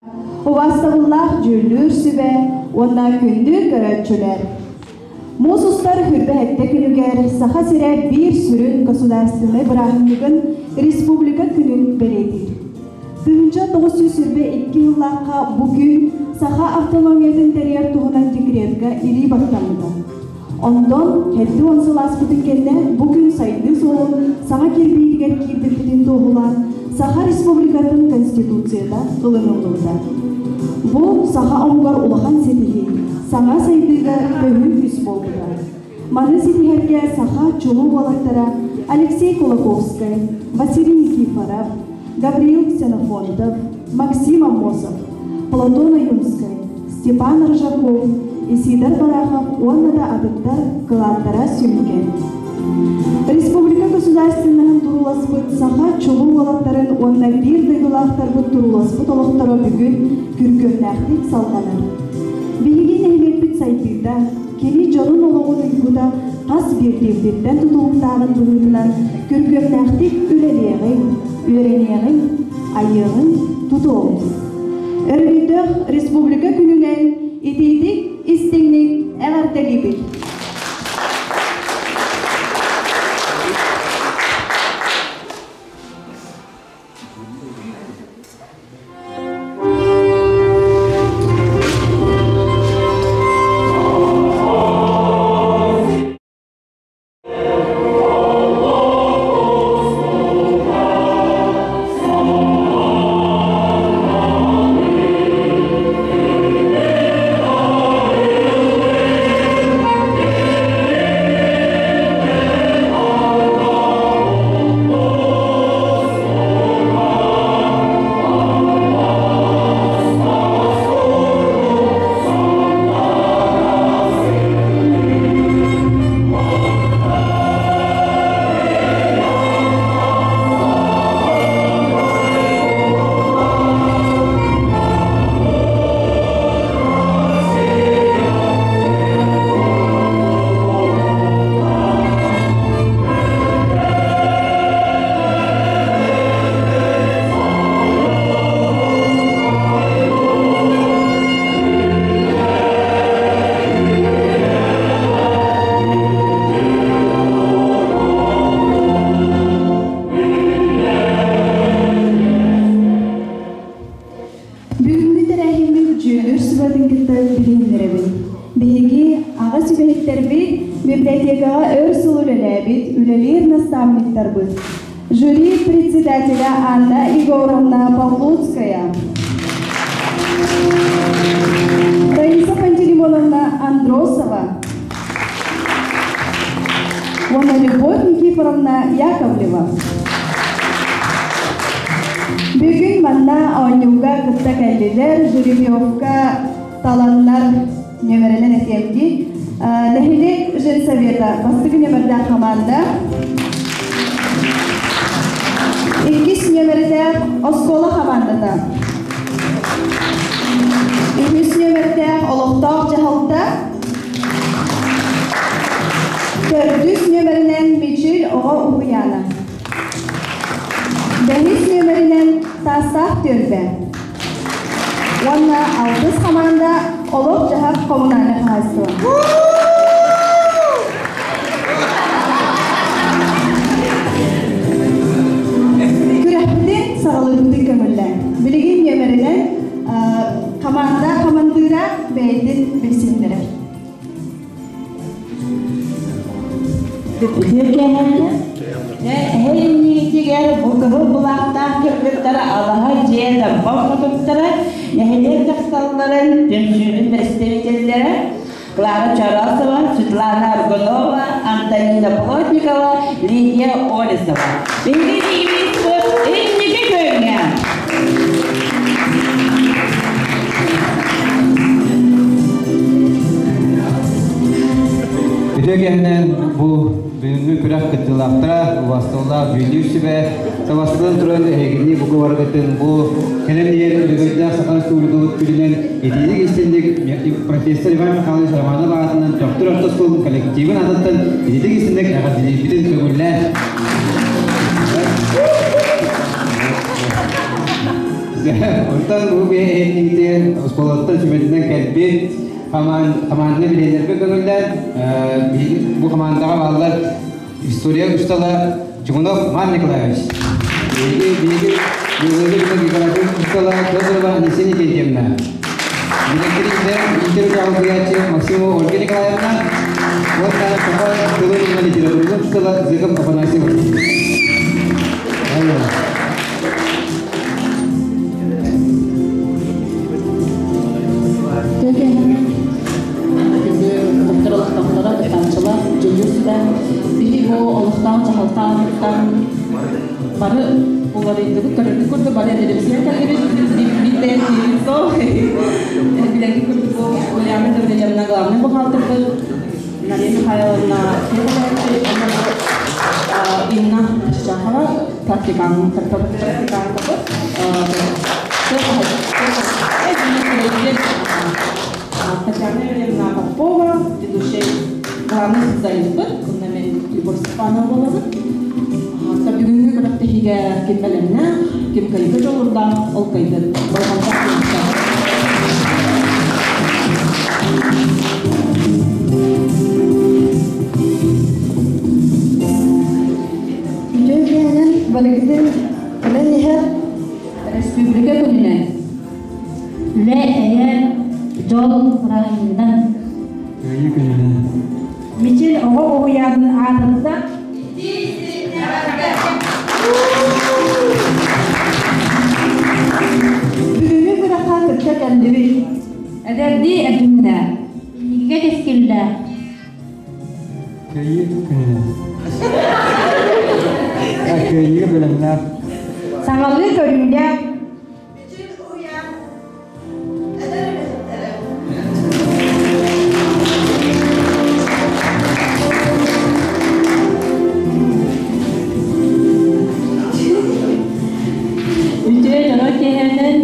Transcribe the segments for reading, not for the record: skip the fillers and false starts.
Убаастабыллаах дьүүллүүр сүбэ уонна күндү көрөөччүлэр! Муус устар хүрбэһэттэ күнүгэр Саха сирэ биир сүрүн государственнай бырааһынньыгын Республика күнүн бэлиэтиир. 1922 сыллаахха бу күн Саха автономиятын тэрийэр туһунан декретка илии баттаммыта. Онтон 70 сыл ааспытын кэннэ бу күн сайдыы суолун саҥа кирбиитигэр киирбиппитин туоһулаан Саха Республикатын Конституцията ылыныллыбыта. Бу саха омугар улахан ситиһии, саҥа сайдыыга төһүү күүс буолбута. Маны ситиһэргэ саха чулуу уолаттара Алексей Кулаковскай, Василий Никифоров, Гавриил Ксенофонтов, Максим Аммосов, Платон Ойунскай, Степан Рыжаков, Исидор Барахов уонна да атыттар кылааттара сүҥкэн. Республика государственноһын турууласпыт саха чулуу уолаттарын уонна биир дойдулаахтарбыт турууласпыт олохторо бүгүн күргүөмнээхтик салҕанар. Биһиги нэһилиэкпит сайдыыта, кини дьонун олоҕун уйгута хас биирдиибититтэн тутулуктааҕын быһыытынан күргүөмнээхтик үлэлиэҕиҥ, үөрэниэҕиҥ, айыаҕыҥ, тутуоҕуҥ. Өрөгөйдөөх Республика күнүнэн итиитик, истиҥник эҕэрдэлиибит! Бүгүҥҥү тэрээһиммит дьүүллүүр сүбэтин кытта билиһиннэрэбин. Биһиги аҕа сүбэһиттэрбит библиотекаҕа өр сыл үлэлээбит, үлэлиир наставниктарбыт. Жюри председателя Анна Егоровна Павлуцкая, Раиса Пантелеймоновна Андросова уонна Любовь Никифоровна Яковлева. Бүгүн манна оонньууга кытта кэллилэр жеребьевка таланнар нөмеринэн этиэмди. Нэһилиэк женсовета бастакы нөмердээх команда. Иккис нөмердээх оскуола командата. Үһүс нөмердээх олохтоох дьаһалта. Төрдүс нөмеринэн Мичил оҕо уһуйаана. Бэһис нүөмэринэн Таастаах түөлбэ уонна алтыс хамаанда олох-дьаһах коммунальнай хаһаайыстыба. Күрэхпитин саҕалыырбытын көҥүллээн. Билигин нүөмэринэн хамаанда хамандыыра бэйэтин билсиһиннэрэр. Эһэйинниитигэр бу кыһыл былаахтаах кыргыттара алаһа дьиэ дампал хотуттара, нэһилиэк дьахталларын түмсүүтүн представителлэрэ Клара Чоросова, Светлана Аргунова, Антонина Плотникова, Лидия Олесова. Биһиги инники күөҥҥэ! Үтүө киһинэн бу бүгүҥҥү күрэх кыттыылаахтара убастыллаах дьүүллүүр сүбэ сабастылан туран эһигини бу барыгытын бу кэлэн иһэр үлүгэрдээх Саха Республикабыт күнүнэн итиитик истинник профессор Иван Михайлович Романов аатынан Төхтүр орто оскуолун коллективын аатыттан итиитик истинник эҕэрдэлиирбитин көҥүллээн. Онтон бу биһиги оскуолаттан сүбэтинэн кэлбит команданы билиэннэргэ көҥүллээн бу командаҕа бааллар история учуутала Чугунов Иван Николаевич, биһиги биһиги биология учуутала Федорова Анисия Никитьевна, директорица иитэр үлэҕэ Максимова Ольга Николаевна уонна саха тылын уонна литературатын учуутала Зыков Афанасьев. Доктор олохтоохторо, кытааччылар, дьүүллүүр сүбэ. Биһи бу олохтоох дьаһалтаан бары уларыйдыбыт, көрөргүт курдук бары эдэрибисигэр кэллибит. Биттэн тиийин со. Билэргит курдук бу Ульяна Гаврильевна главный бухгалтербыт, Мария Михайловна Инна Чичахова практикант, практикантабыт. Татьяна Юрьевна Попова, ведущая главный специалистпыт, онно мен Любовь Степанова буолабыт. Бүгүҥҥү күрэхтэһиигэ ким бэлэмнээх, ким кыайга дьолурдаах, ол кыайдын. Үтүө киэһэнэн барыгытын кэлэн иһэр Республика күнүнэн Үлэ, эйэ, дьол бырааһынньыгынан Кыайыы күнүнэн Мичил оҕо уһуйаанын аатыттан Бүгүҥҥү күрэххэ кытта кэллибит. Эдэрдии эрчимнээх инникигэ кэскиллээх Кыайыы күнүнэн Кыайыыга бэлэмнээх Саҥалыы көрүүлээх Үтүө дьоро киэһэнэн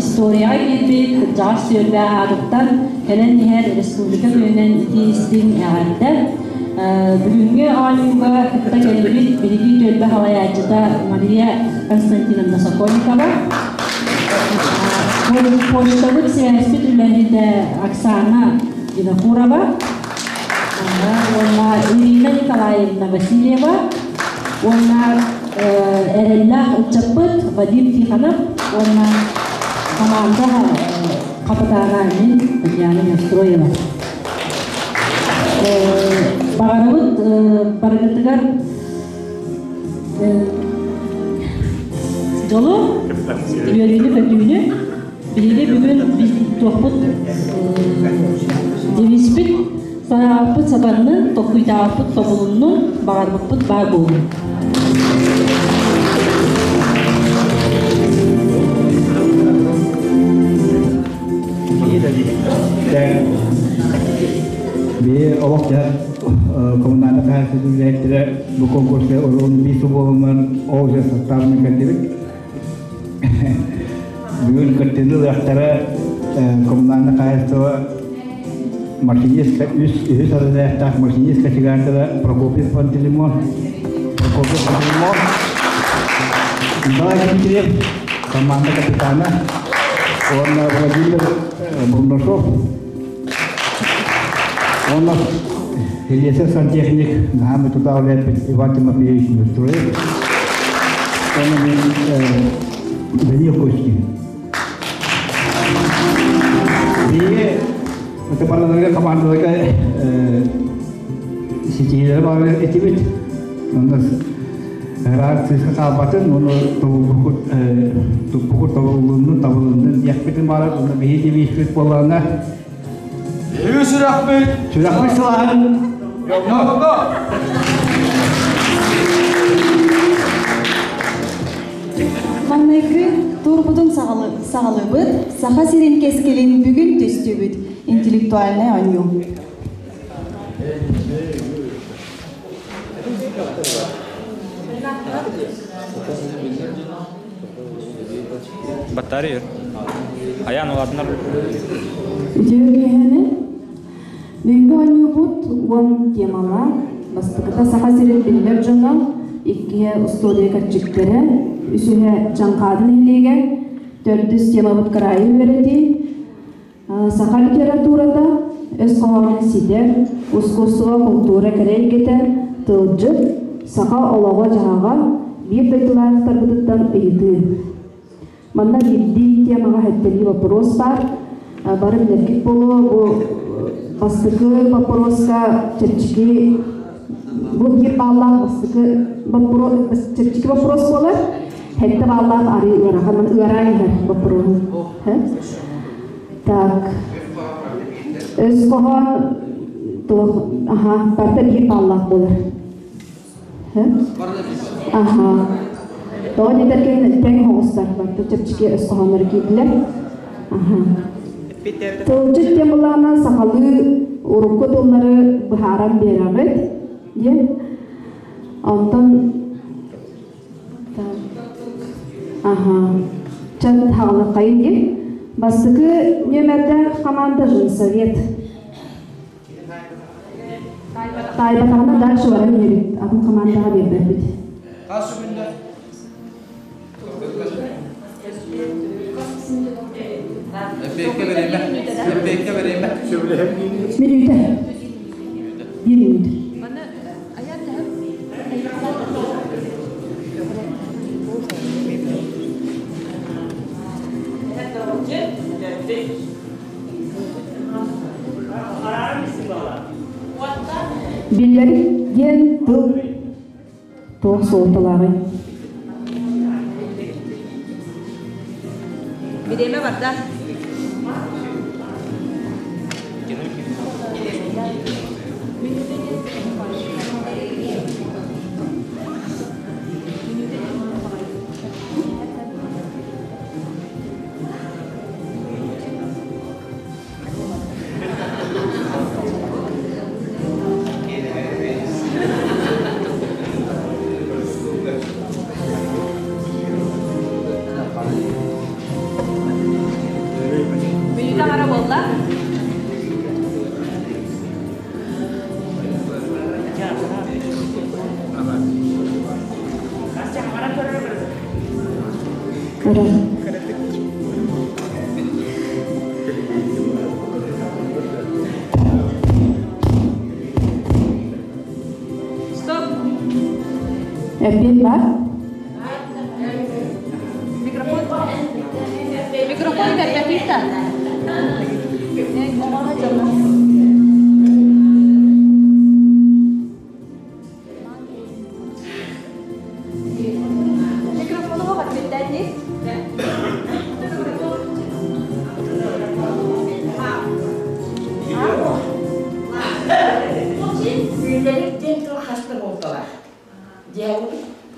историяҕа киирбит кырдьаҕас сүөрбэ аатыттан кэлэн иһэр республика күнүнэн итии-истиҥ эҕэрдэ. Бүгүҥҥү оонньууга кытта кэлбит биһиги түөлбэ салайааччыта Мария Константиновна Сокольникова, почтабыт сибээспит үлэһитэ Оксана Винокурова уонна Ирина Николаевна Васильева уонна эрэллээх ыччаппыт Вадим Тихонов уонна команда хапытаана мин Татьяна Неустроева. Баҕарабыт барыгытыгар дьолу, үөрүүнү-көтүүнү. Биһиги бүгүн туохпут девизпит санаабыппыт сатаннын, толкуйдаабыппыт тобулуннун, баҕарбыппыт баар буоллун. Би олох дьэ коммунальнай хаһаайыстыбатын үлэһиттэрэ бу конкурска уруун биир буолуммун ол же составын кэллибит. Бүгүн кыттыыны ылыахтара коммунальнай хаһаайыстыба машинист үс үһүс арыдаахтаах машинист кочегардара Прокопьев Пантелеймон, Прокопьев Пантелеймон, Николай Дмитриев, команда капитана, уонна Владимир Бурнашов, уонна Елисей сантехник наһаа тутаах үлэппит Иван Тимофеевич Неустроев, уонна мен Данил Костин. Биһиги барыларга командаларга ситиһиилэри баҕар этибит. Онно ыраах сыыска хаалбатын, ону тобулбукут туппукут тобуллуннун, табылыннын диэхпитин баҕарар. Онно биһиги девизпит буоллаҕына Биһиги сүрэхпит сүрэхпит сылааһын дьоҥҥо Маҥнайгы туурбутун саҕалыыбыт, Саха сирин кэскилин бүгүн түстүүбүт интеллектуальнай оонньуу. Батарея. Аян уладынар. Үтүө киэһэни. Бүгүҥҥү оонньуубут уон темалаах. Бастакыта Саха сирин биллэр дьоно, иккиһэ устуоруйа кэрчиктэрэ, Үсүһэ Чаҥхаады нэһилиэгэ, төрдүс темабыт кыраайы үөрэтии, саха литературата, өс хоһоонун ситэр, ускуустуба култуура кэрэ эйгэтэ, тылдьыт, саха олоҕо-дьаһаҕа, биир дойдулаахтарбытыттан ыйытыы. Манна биирдии темаҕа хэттэлии боппуруос баар. Бары билэргит буолуо, бу бастакы боппуруоска чэпчэки бу биир бааллаах бастакы боппуруос чэпчэки боппуруос буолар. Хэттэ бааллаах арыы ыарахан ыараан иһэр боппуруоһу. Так. Өс хоһоон туох аха барыта биир бааллаах буолар. Аха. Тоҕо диэтэргин тэҥ оҕустар барыта чэпчэки өс хоһооннор киирдилэр. Аха. Тылдьыт диэн былаана сахалыы урукку тыллары быһааран биэрэҕит диэн. Онтон Аха. Чан хааллаххайын диэн. Бастакы нүөмэрдээх команда женсовет. Таайбатаҕына дальше баран иһэбит, атын командаҕа биэрбэппит. Хас күндэ? Эппиэккэ бириэмэ. Эппиэккэ бириэмэ. Мүнүүтэ. Биир мүнүүтэ. Биллэрик диэн тыл туох суолталааҕый? Бириэмэ барда. Мүнүүтэ аҥара буолла. Көрөр. Стоп. Эппиэт бар? Микрофон. Микрофон кэрбэтиитэ. Биллэрик диэн тыл хаста буолталаах. Диэн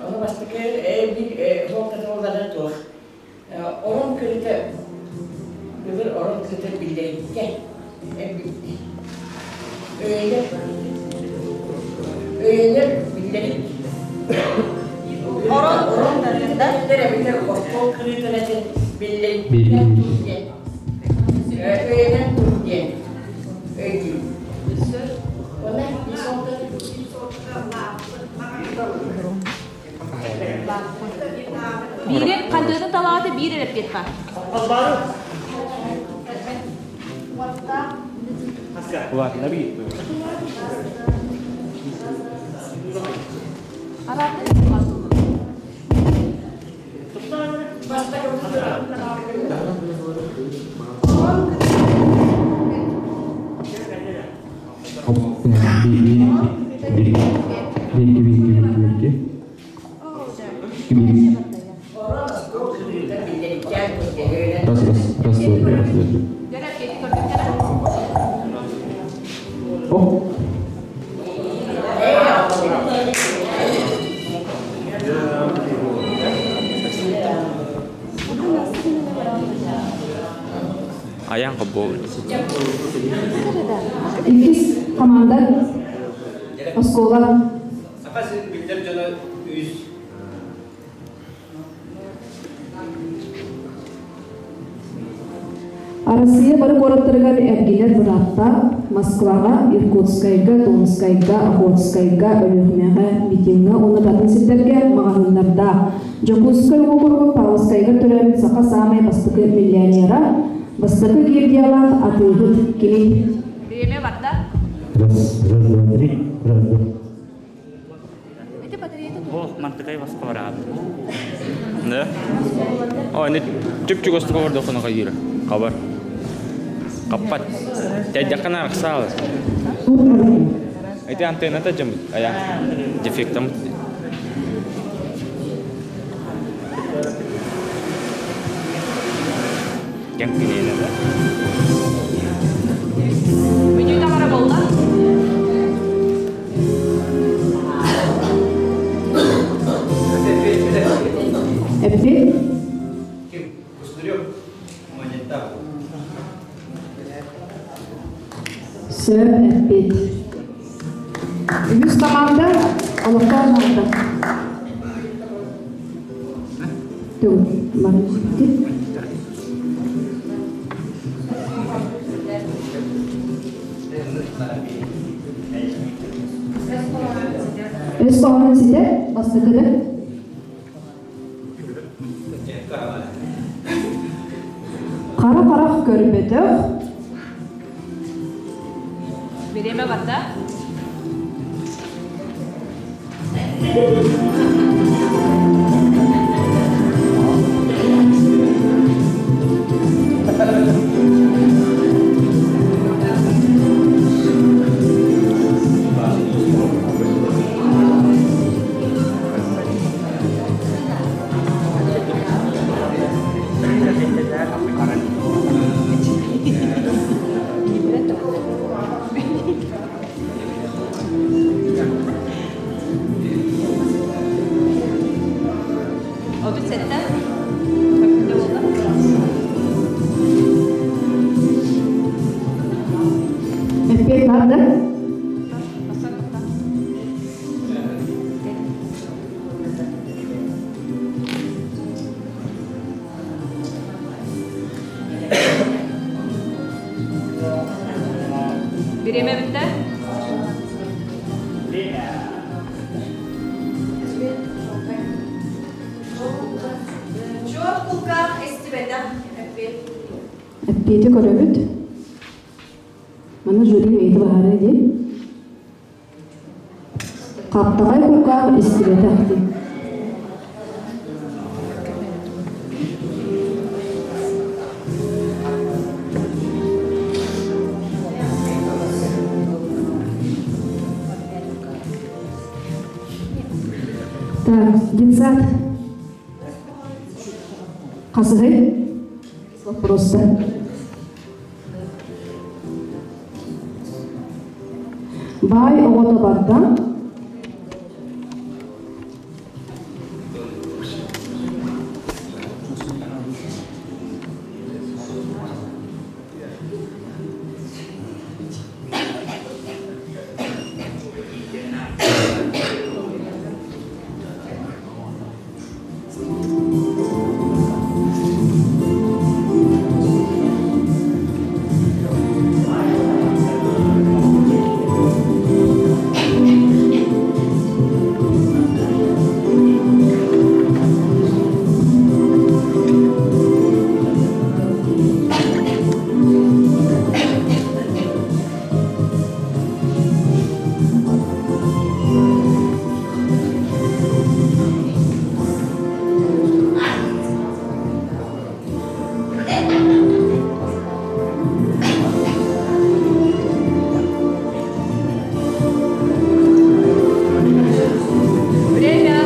ону бастакы биир суолтата буоллара туох. Орон көрүтэ былыр орон көрүтэ биллэриккэ эрбитти. Өйөнөр өйөнөр биллэрик Орон орон биллэр эбэтэр остуол кырыытын этин биллэриккэ диэн өйөнөн тур диэн өйдүүр. Уонна Биири хандыытын талааты биир эрэ эппиэт баар. Раз, раз, раз, два, три, раз, два, три. О! Аян хоббол. Иккис команда оскуола. Саха сирин биллэр дьоно үс Арассыыйа бары куораттарыгар эргинэр бырааптаах Москваҕа, Иркутскайга, Томскайга, Охотскайга, Өлүөхүмэҕэ, Витимҥэ уонна да атын сирдэргэ маҕаһыыннардаах. Дьокуускай уокуругун Павловскайыгар төрөөбүт саха саамай бастакы миллионера, бастакы гильдиялаах атыыһыт кимий? Бириэмэ барда. Раз, раз, два, три. Раз, два. Ити батареята Ох, мантыкай басқа бараат. Да? О, не чүп-чүгөстүк олордохуна хайыра. Хабар. Хаппат. Тәйдәккә арахсаалы. Ити антенната жамыт. Ая. Дефектамыт. Кем киниэнэ да? Мүнүүтэ бара буолла. Эппит? Ким? Кустурев. Монета. Сөп эппит. Үһүс команда олохтоох дьаһалта. Тыл Өс хоһоонун ситэр, бастакыны. Хара харах көрбөтөх. Бириэмэ барда. 37. Көпүндө буолла. Эппиэт бар да? Бириэмэ бүттэ. Чуор кулгаах истибэтэх эппиэт. Эппиэти көрөбүт. Маны жюри бэйэтэ быһаарыа дии. Хаптаҕай кулгаах истибэтэх дии. Так, детсад. Хасыһый? Вопросы. Баай оҕото барда. Время.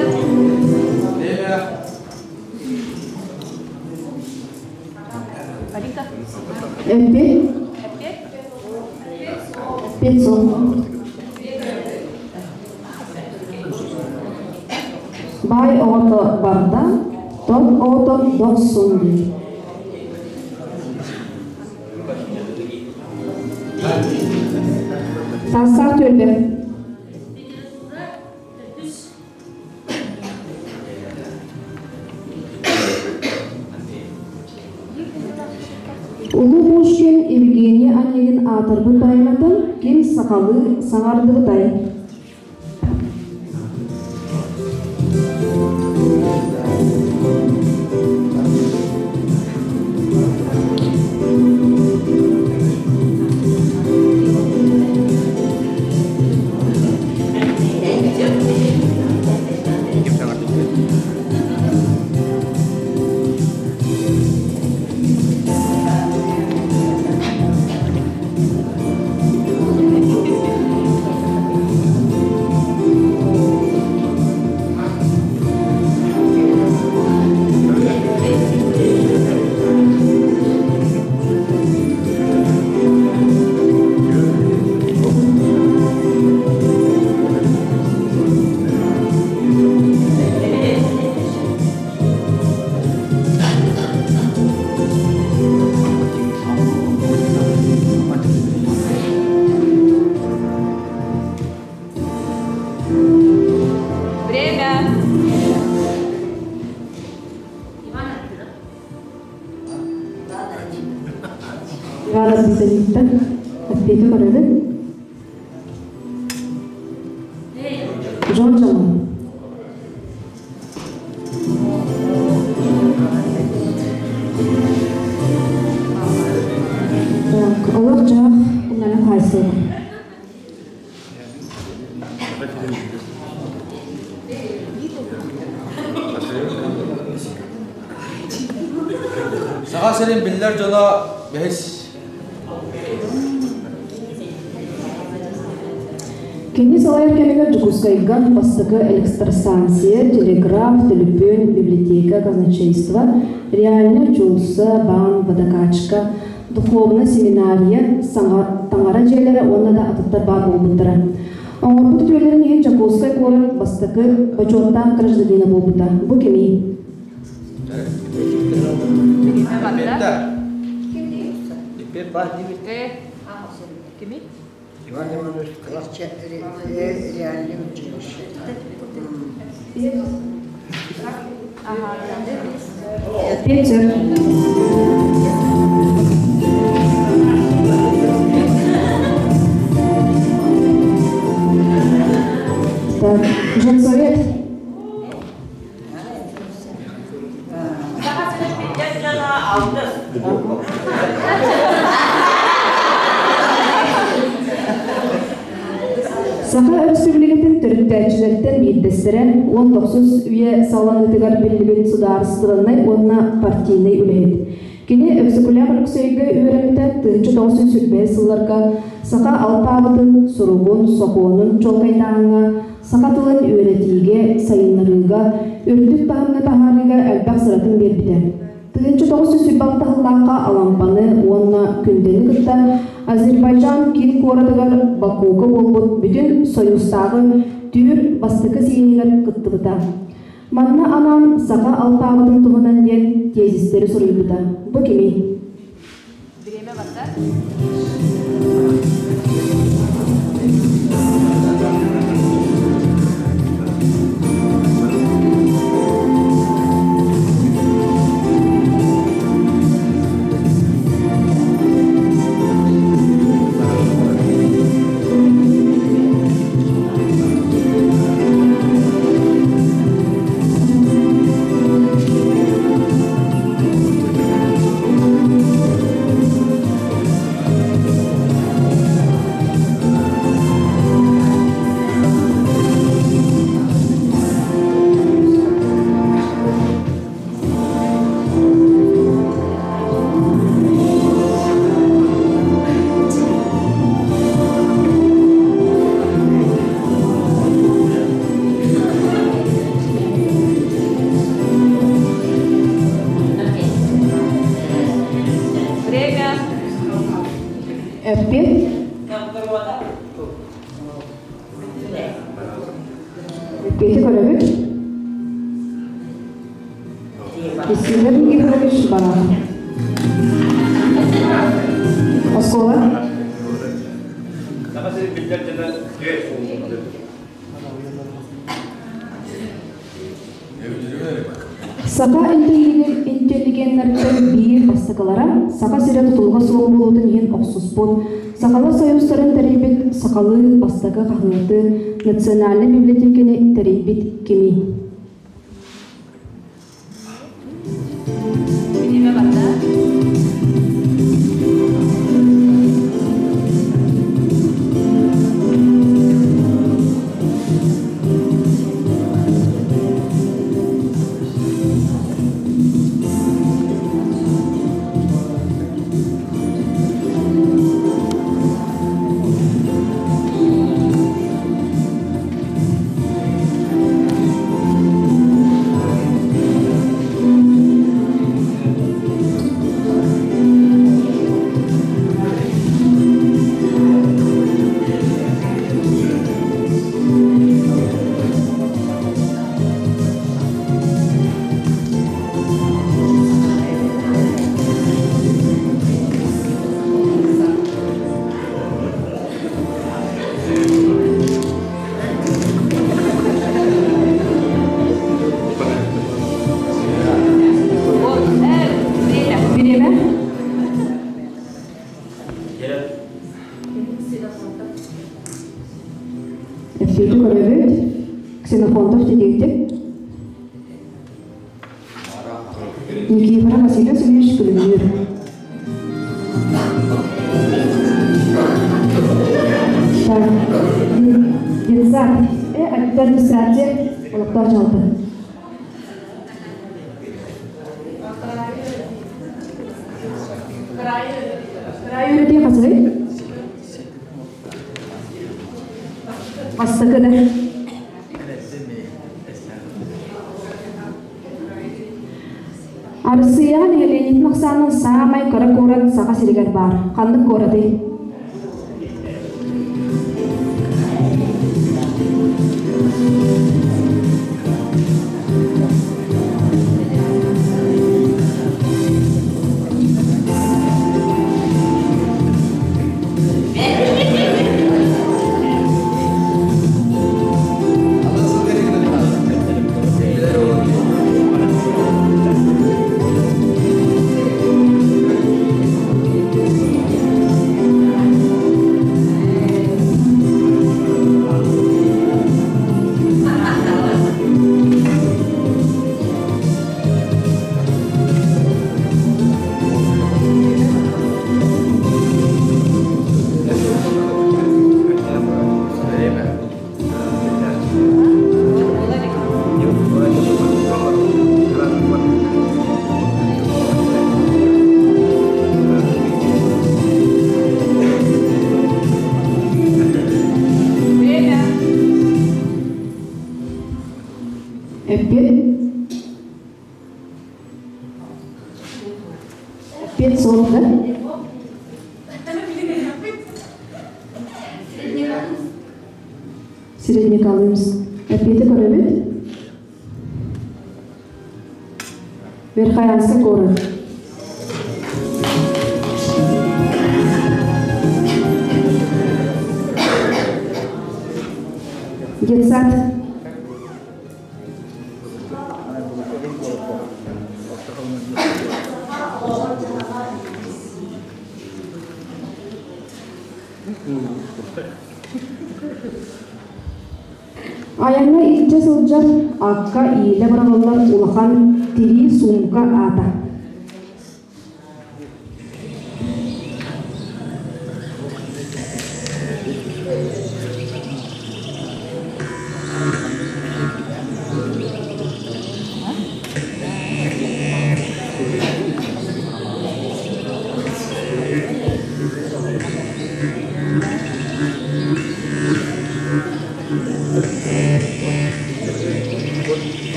Время. Марика. Эппиэт? Эппиэт? Эппиэт суох. Баай оҕото барда, тот оҕото дохсун диир. Таастаах түөлбэ. Улуу Пушкин Евгений Онегин аатырбыт поэматын ким сахалыы саҥардыбытай? Время. Иван Арбитовиттан эппиэти көрөбүн. Дьон дьоно. Так, олох-дьаһах умнаны хаайсыаҕа. Саха сирин биллэр дьоно бэһис Кини салайар кэмигэр Дьокуускайга бастакы электростанция, телеграф, төлөпүөн, библиотека, казначейство, реальнай учуулусса, баан, водокачка, духовнай семинария, саҥа таҥара дьиэлэрэ уонна да атыттар баар буолбуттара. Оҥорбут үтүөлэрин иһин Дьокуускай куорат бастакы бочуоттаах гражданина буолбута. Бу кимий? Кими? Иван Иванович реальный училище. Петер. Так, женсовет. Саха Өрөспүүбүлүкэтин төрүттээччилэриттэн биирдэстэрэ 19 үйэ саҕаланыытыгар биллибит судаарыстыбаннай уонна партийнай үлэһит. Кини Өксөкүлээх Өлөксөйгө үөрэммитэ 1925 сылларга саха алпаабытын, суругун, сокуонун чуолкайдааһыҥҥа, саха тылын үөрэтиигэ, сайыннарыыга, үрдүк таһымҥа таһаарыыга элбэх сыратын биэрбитэ. 1926 сыллаахха Алампаны уонна Күндэни кытта Азербайджан киин куоратыгар Бакуга буолбут бүтүн Союзтааҕы түүр бастакы съеһигэр кыттыбыта. Манна анаан саха алпаабытын туһунан диэн тезистэри суруйбута. Бу кимий? Бириэмэ барда. Время. Эппиэт. Эппиэти көрөбүт. Исидор Никифорович Баранов. Оскуола. Саха сирин биллэр дьоно Саха интеллигенциятын интеллигеннэртэн биир бастакылара Саха сирэ тутулуга суох буолуутун иһин охсуспут, Сахалар союзтарын тэрийбит сахалыы бастакы хаһыаты, Национальнай библиотеканы тэрийбит кимий? Бириэмэ барда. Бириэмэ? Эппиэти көрөбүт. Ксенофонтов тетиктик. Никифоров Василий Васильевич Күлүмнүүр. Так, детсад, администрация олохтоох дьаһалта. Кыраайы үөрэтии хасыгый? Бастакы да. Арассыыйаҕа нэһилиэнньэтин ахсаанын саамай кыра куорат Саха сиригэр баар. Ханнык куоратый? Время. Эппиэт. Эппиэт суох да? Среднеколымск. Эппиэти көрөбүт. Верхоянский город. Детсад. Айаҥҥа илдьэ сылдьар акка иилэ быраҕыллар улахан тирии суумка аата.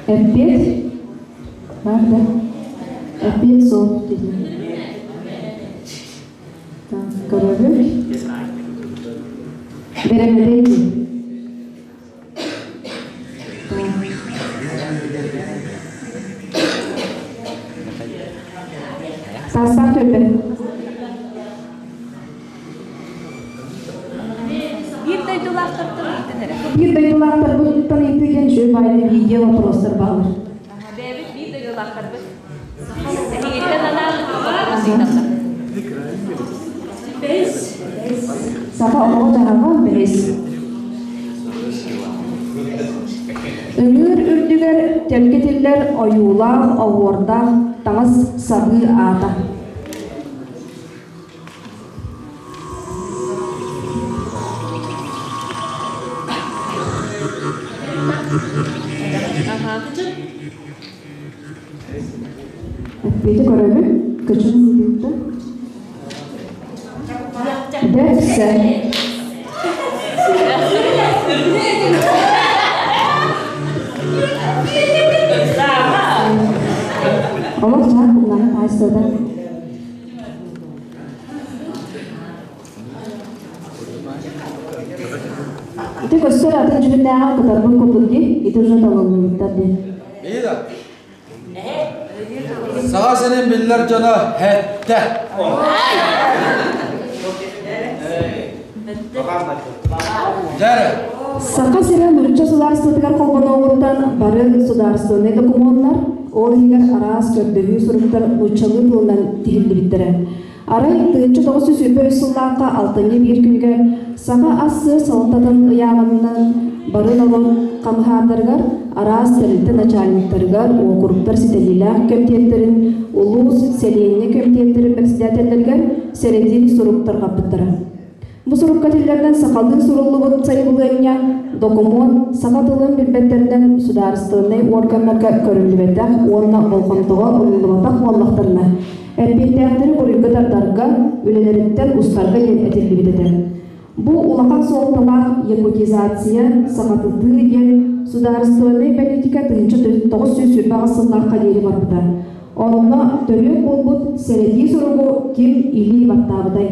Эппиэт бар да? Эппиэт суох дии. Так, көрөбүт. Бэрэмэдэй дии. Саастаах түөлбэ. Биир дойдулаахтартан ыйытан эрэ. Биир дойдулаахтарбыттан ыйытыы диэн үчүгэй баайда видео вопростар бааллар. Бэйэбит биир дойдулаахтарбыт. Эһигиттэн анаан вопрос ыйыталлар. Саха оҕо дьаһаҕа бэһис. Ыҥыыр үрдүгэр тэлгэтиллэр ойуулаах, оһуордаах таҥас сабыы аата. Эппиэти көрөбүн, көчүн ыытыытта. Бэрсэ. Олох чаах кумнаһы хаайсыда. Ити көстөр атын дьүһүннээҕэр кытарбын курдук дии, ити уже талыллыбыттар дии. Биир Саха сирин биллэр дьоно һэттэ. Дьэрэ. Саха сирэ нуучча судаарыстыбатыгар холбонуоҕуттан бары судаарыстыбаннай докумуоннар, ол иһигэр араас көрдөһүү суруктар нууччалыы тылынан тиһиллибиттэрэ. Арай 1923 сыллаахха алтынньы биир күнүгэр Саха АССР салалтатын ыйааҕынан бары норуот хамыһаардарыгар, араас тэрилтэ начальниктарыгар, уокуруктар ситэриилээх кэмитиэттэрин, улуус, сэлиэнньэ кэмитиэттэрин бэрэссэдээтэллэригэр сэрэтии сурук тарҕаппыттара. Бу сурукка этиллэринэн сахалыы суруллубут сайабылыанньа, докумуон саха тылын билбэттэринэн судаарыстыбаннай уорганнарга көрүллүбэтэх уонна болҕомтоҕо ылыллыбатах буоллахтарына, эппиэттээхтэри буруйга тардарга, үлэлэриттэн устарга диэн этиллибит этэ. Бу улахан суолталаах якутизация, сахатытыы диэн судаарыстыбаннай политика 1928 сыллаахха диэри барбыта. Онно төрүөт буолбут сэрэтии суругу ким илии баттаабытай?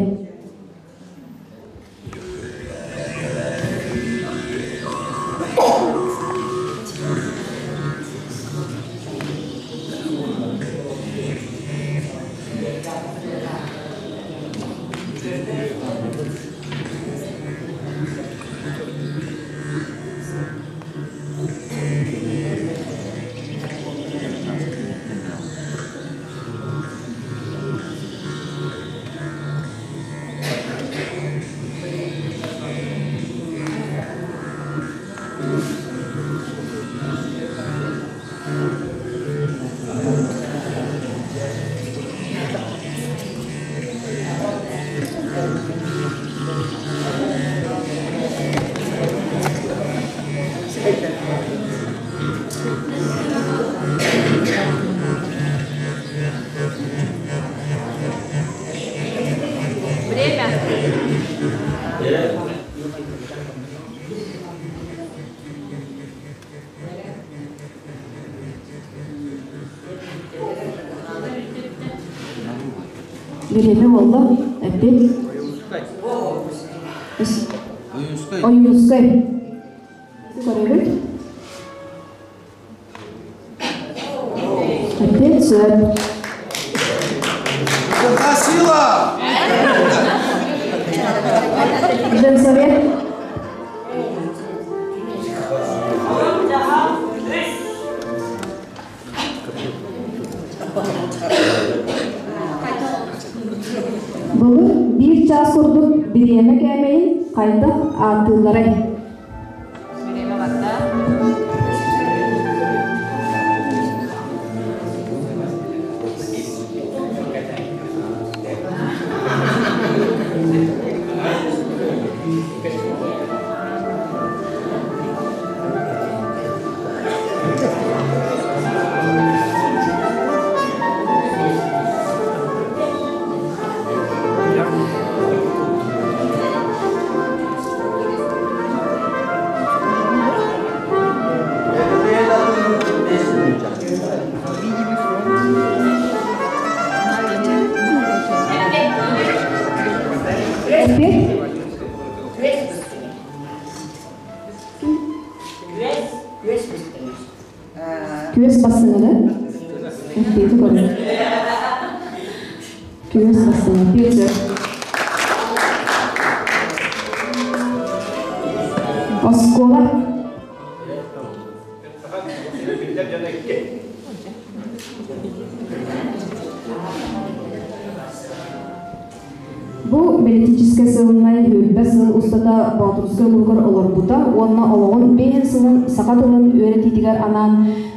Время. Бириэмэ буолла, эппит. Ойуунускай. Көрөбүт. Эппиэт сөп. Какая сила! Женсовет. Былыр биир чаас курдук бириэмэ кээмэйин хайдах ааттыылларай? Бириэмэ барда. Күөс бастыҥа да? Эппиэти көрүҥ. Күөс бастыҥа. Пиэт Оскуола. Бу бэлитиичэскэй сыылынай сүүрбэ сыл устата Боотурускай улууһугар олорбута уонна олоҕун биэһин сылын саха тылын үөрэтиитигэр анаан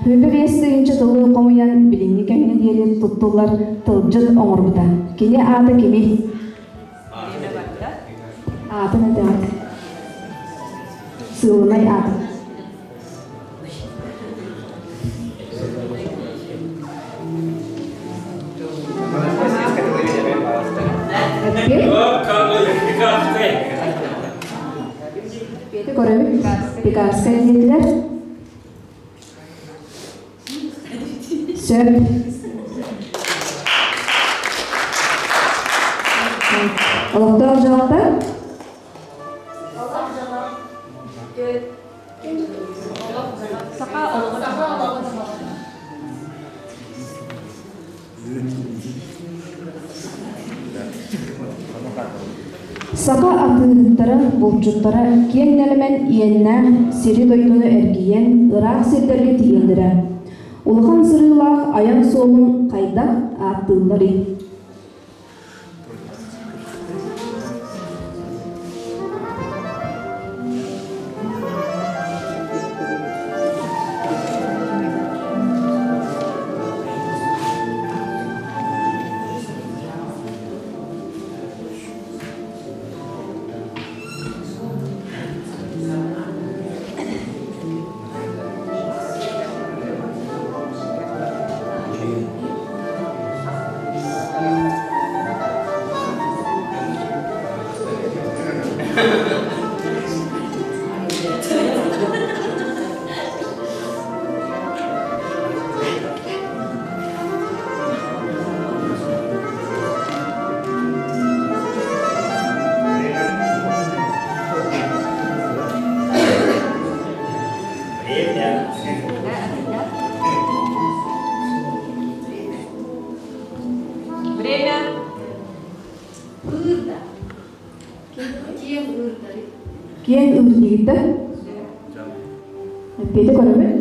25 тыһыынча тылы хомуйан билиҥҥи кэмҥэ диэри туттуллар тылдьыт оҥорбута. Кини аата кимий? Аатын этэҕит. Сыылынай аата. Эппиэти көрөбүт. Пекарскай диэтилэр. Сөп. Олохтоох дьаһалта? Саха олоҕо Саха атыыһыттара, булчуттара киэҥ нэлэмэн иэннээх сири-дойдуну эргийэн, ыраах сирдэргэ тиийэллэрэ. Улахан сырыылаах айан суолун хайдах ааттыылларый? Время. Киэҥ ырдыыта. Эппиэти көрөбүт.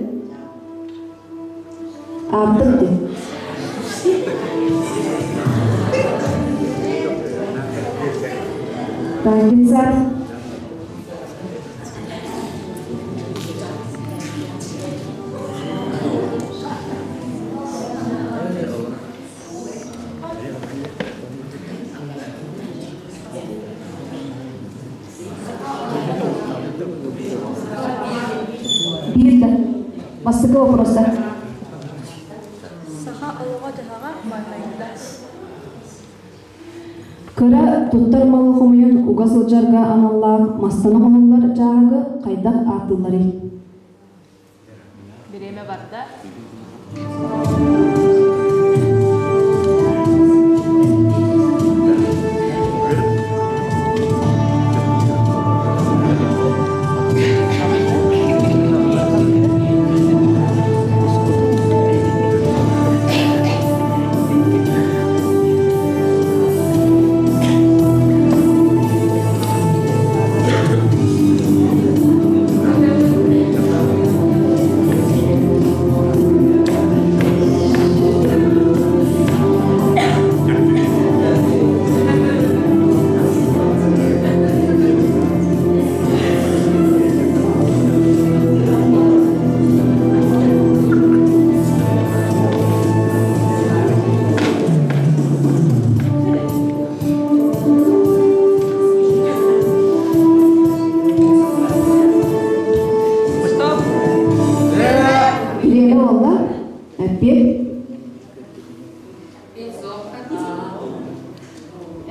Ааттык дии. Тангинсар. Биир да. Бастакы вопростар. Саха олоҕо-дьаһаҕа байҕайда. Кыра туттар малы хомуйан уга сылдьарга аналлаах мастан оҥоһуллар дьааһыгы хайдах ааттыылларый? Бириэмэ барда. Стоп. Бириэмэ буолла. Эппиэт.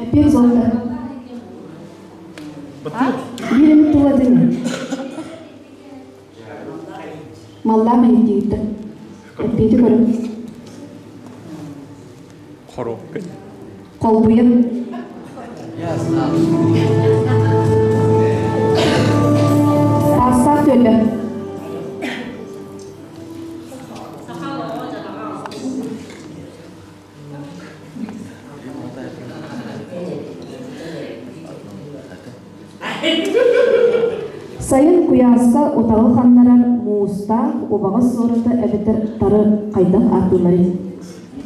Эппиэт суолта. Биир эмит тыл этиҥ. Маллаах иһиттиигиттэн. Эппиэти көрүҥ. Хоруоппун. Холбуйан. Таастаах түөлбэ. утаҕы ханнарар муустаах убаҕас суораты эбэтэр тары хайдах ааттыылларый?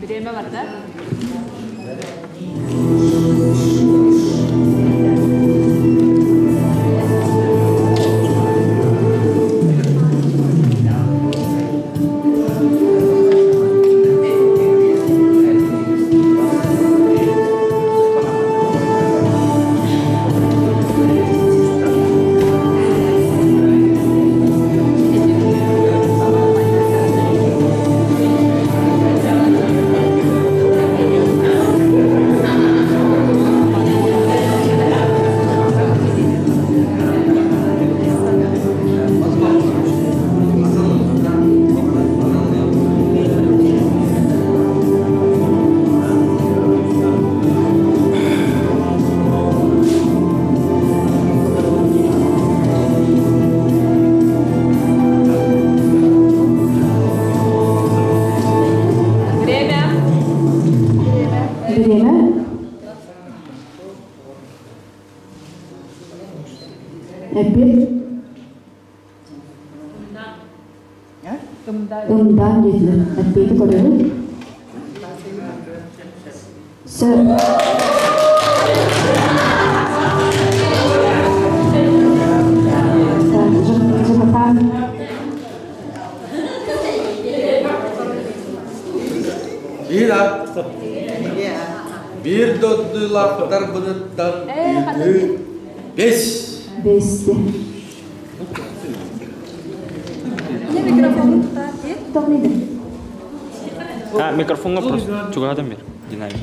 Бириэмэ барда. Время. Время. Эппиэт. Ымдаан диэтилэр. Эппиэти көрөбүт. Сөп. Жакатан. Биир ат. Биир дойдулаахтарбыныттан үтү бес. Бес. Микрофонун тутаар Тоқмайды. А, микрофонга просто чугаһатан бер. Динамик.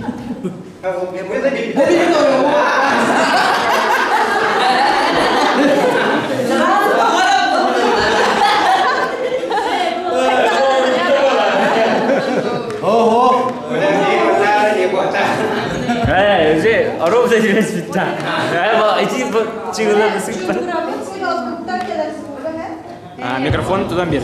Ого! Э, уже оров зажрес битта. Э, ба, ити бу чыгылар сыппа. А, микрофон туда бер.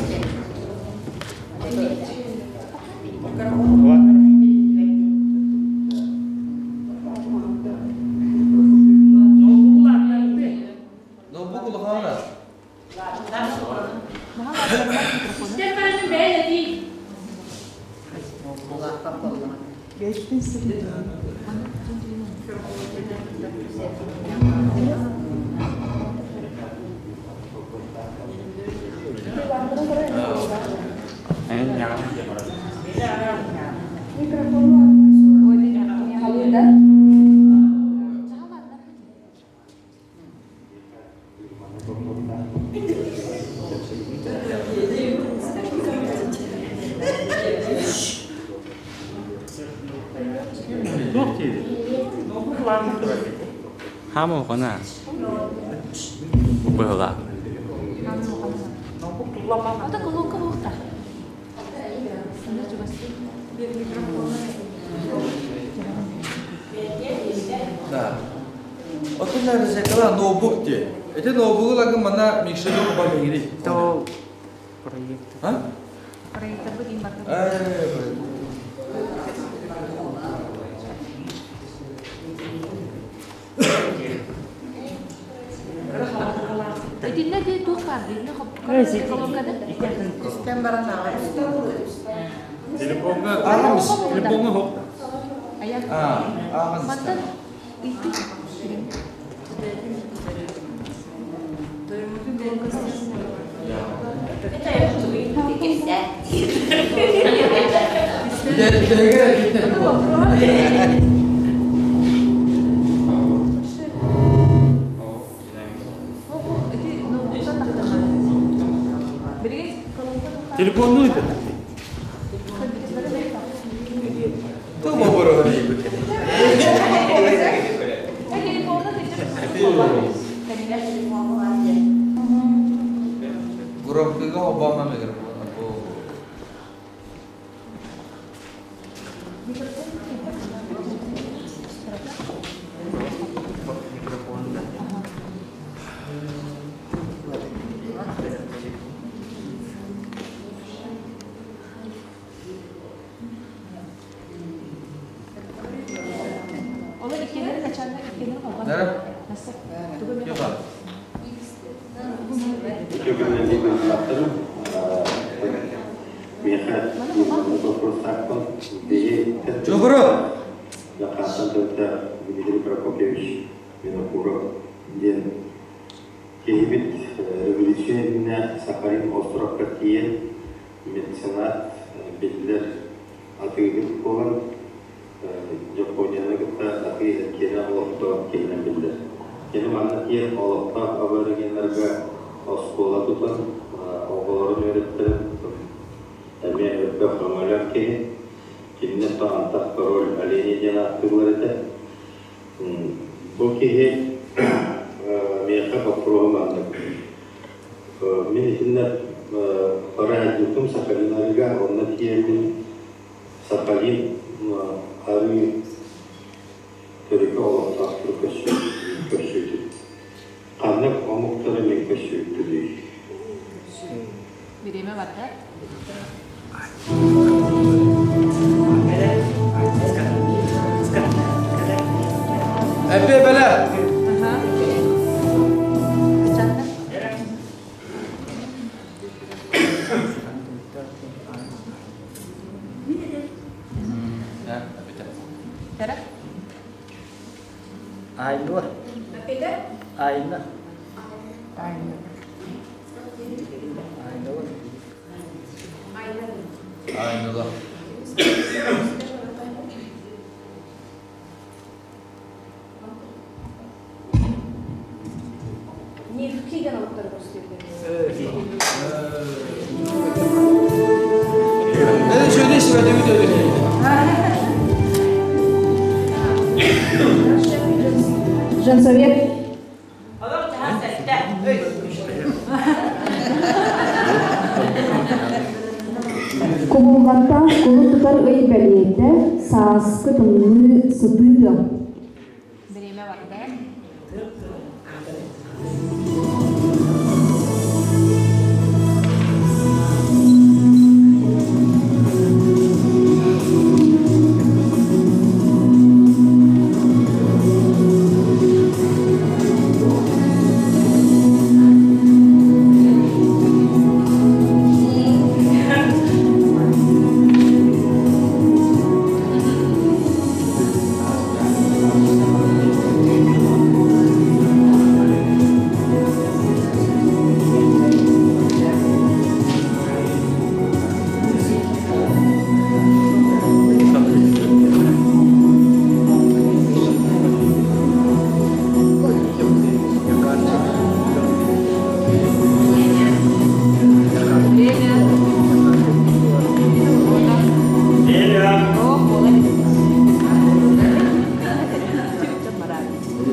Ноутбук улахана. Хаама хона. Быһыла. Ата колонка буохта. Да. Отун нәрсекала ноутбук те. Эти ноутбугу лагы мана микшер ба бегири. То проект. А? Проектор бу дейм барда. Э, Итинне де туох бар дейм. Колонкада. Телефонга Телефонга хоп. Аяк. А, агын. Мантан ити. Теге китте. Телефонну это. То боборо дейбит. Громкига Обама микрофон. Олар иккенер качанна иккенер холбан. Нара? Насып. Кеба. Кыттыылаахтарым, миэхэ маннык вопростаахпын. Биһи Чугуру! Лакааттан төрүттээх Дмитрий Прокопьевич Винокуров диэн киһибит революция иннинэ Сахалин островка тиийэн меценат, биллэр атыыһыт буолан Японияны кытта атыы-эргиэнэ олохтоох киһинэн биллэр. Кини манна тиийэн олохтоох аборигеннарга оскуола тутан, оҕолорун үөрэттэрэн эмиэ элбэх өҥөлөөх киһи. Кинини антах король оленей диэн ааттыыллар этэ. Бу киһи миэхэ боппуруоһум маннык. Мин итиннэ бара сылдьыбытым Сахалин арыыга, онно тиийэммин Сахалин арыы төрүкү олохтоохтору көрсүүтүм. Ханнык омуктары мин көрсүүппүнүй? Бириэмэ барда. Эппе бэлэ! Айнур. Айна. Айнур. Айнула. Это что здесь в этом видео? Женсовет. Кубулҕатта кулун тутар ый бэлиэтэ, сааскы тымныы сытыы тыал. Бириэмэ барда. Время.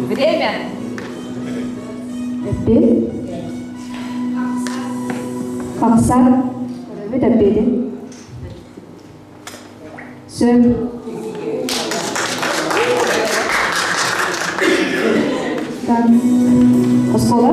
Время. Эппиэт. Хахсар. Көрөбүт эппиэтин. Сөп. Так. Оскуола.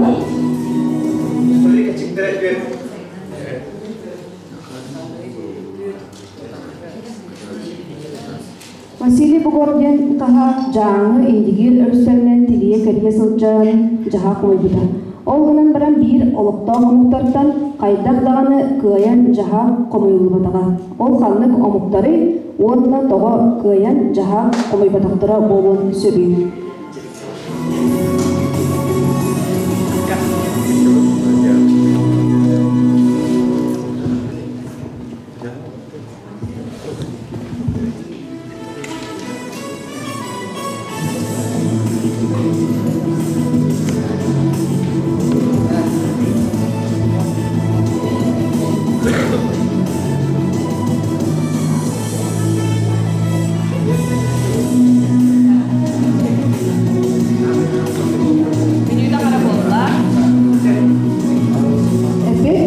Василий Бугор диэн хаһаак Дьааҥы Индигиир өрүстэринэн тилийэ кэрийэ сылдьан дьаһаах хомуйбута. Ол гынан баран биир олохтоох омуктартан хайдах даҕаны кыайан дьаһаах хомуйуллубатаҕа. Ол ханнык омуктарый уонна тоҕо кыайан дьаһаах хомуйбатахтара буолуон сөбүй? Мүнүүтэ хара буолла. Эппиэт?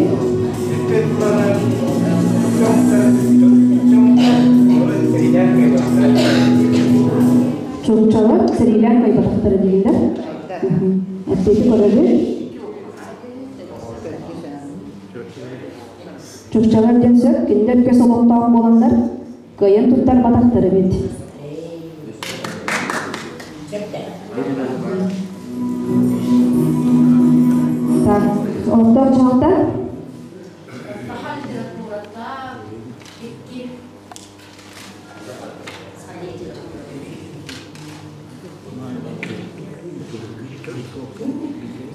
Чукчалар сэриилээн кыайбатахтара дииллэр. Эппиэти көрөбүт. Чукчалар диэн сөп, кинилэр көс олохтоох буоланнар кыайан туттарбатахтар эбит. Так, олохтоох дьаһалта?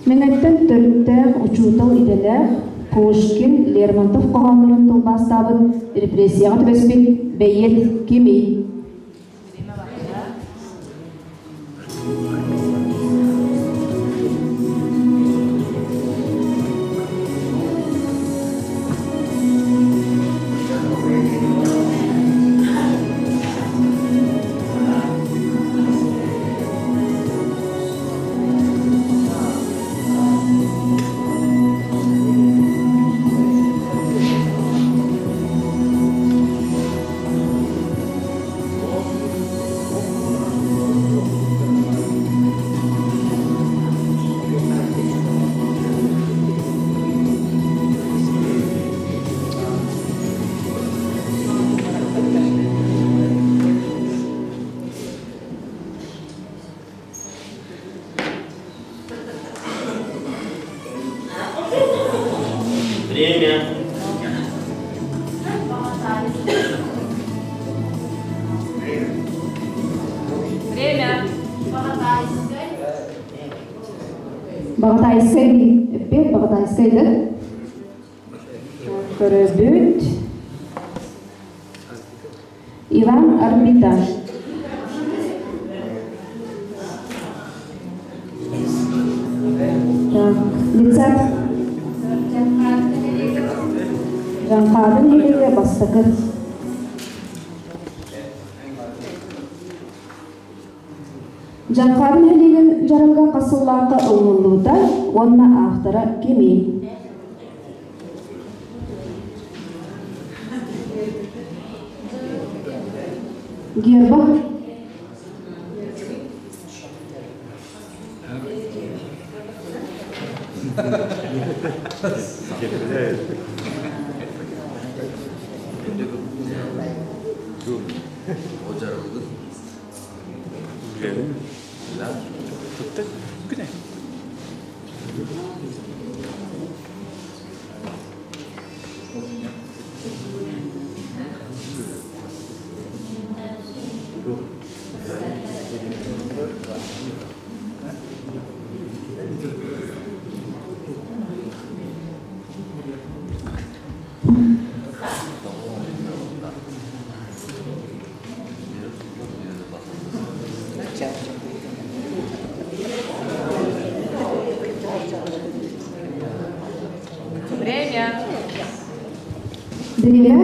Мэҥэттэн төрүттээх учуутал идэлээх Пушкин, Лермонтов хоһооннорун тылбаастаабыт репрессияҕа түбэспит бэйиэт кимий? Время. Время. Баҕатаайскай эппиэт Баҕатаайскайда. Көрөбүт. Иван Арбита. Так, Лицат. Жанхаадын нэһилиэгэ бастакы. Жанхаадын нэһилиэгин дьарыга хас сыллаахха ылыныллыбыта уонна автора кимий? Герба. Время. Время.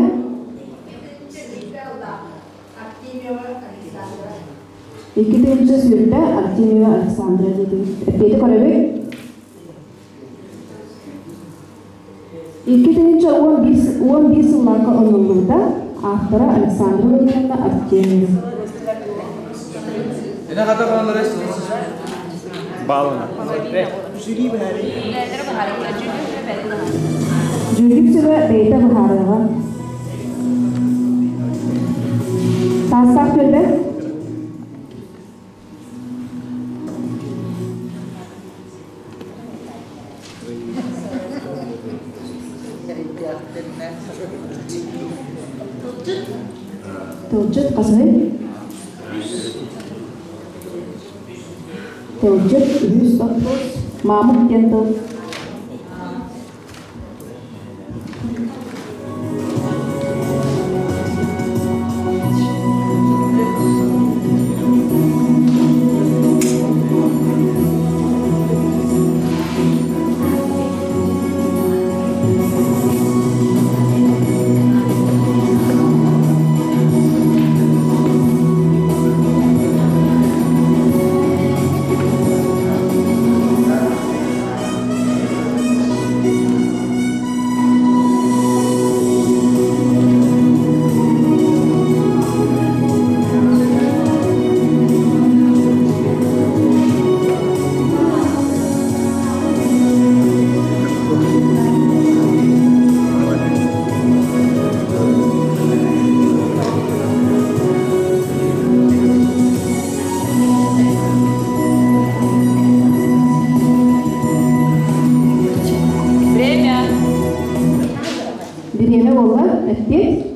Икки тыһыынча сүүрбэ Артемьева Александра диэтим. Эппиэти көрөбүт. 2011 сылларга оҥоһуллубута. Автора Александра Владимировна Артемьева. Балына. Дьүүллүүр сүбэ бэйэтэ быһаарыаҕа. Таастаах түөлбэ. Тылдьыт хасыһый? Тылдьыт үһүс вопрос. Мамык диэн тыл. Время. Бириэмэ буолла, эппиэт.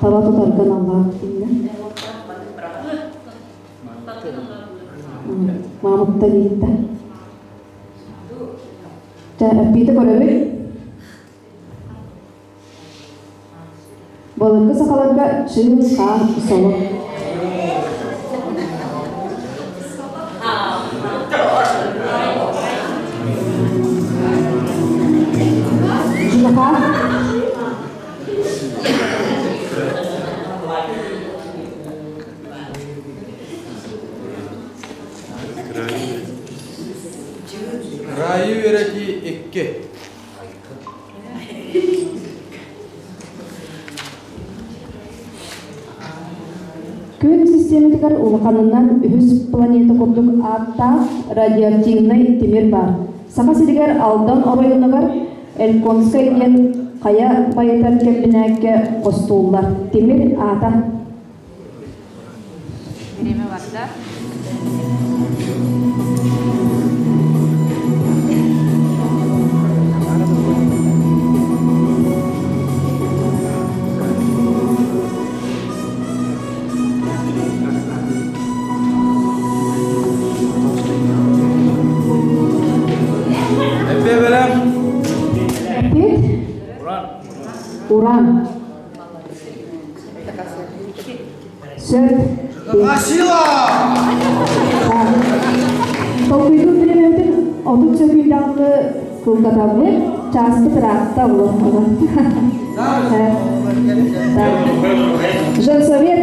Таба тутарга наллаах инне. Маамыттан иитта. Чэ, эппиити көрөбүт. Былыргы сахаларга чыын хаан соло. Жунаха. Райы үөрэти 2. Күн систематыгар улаханынан үһүс планета курдук ааттаах радиоактивный тимир бар. Саха сиригэр Алдан оройуонугар Эльконскай диэн хайа байытар кэмбинээккэ хостууллар. Тимир аата. Время барда. Эппе бэлэм. Эппит? Уран. Сөп. Асила! Толкуйдуур бириэмэбитин 30 сөкүүндээҕи кылгатабыт, чааспыт ыраатта буолуохтаҕа. Женсовет.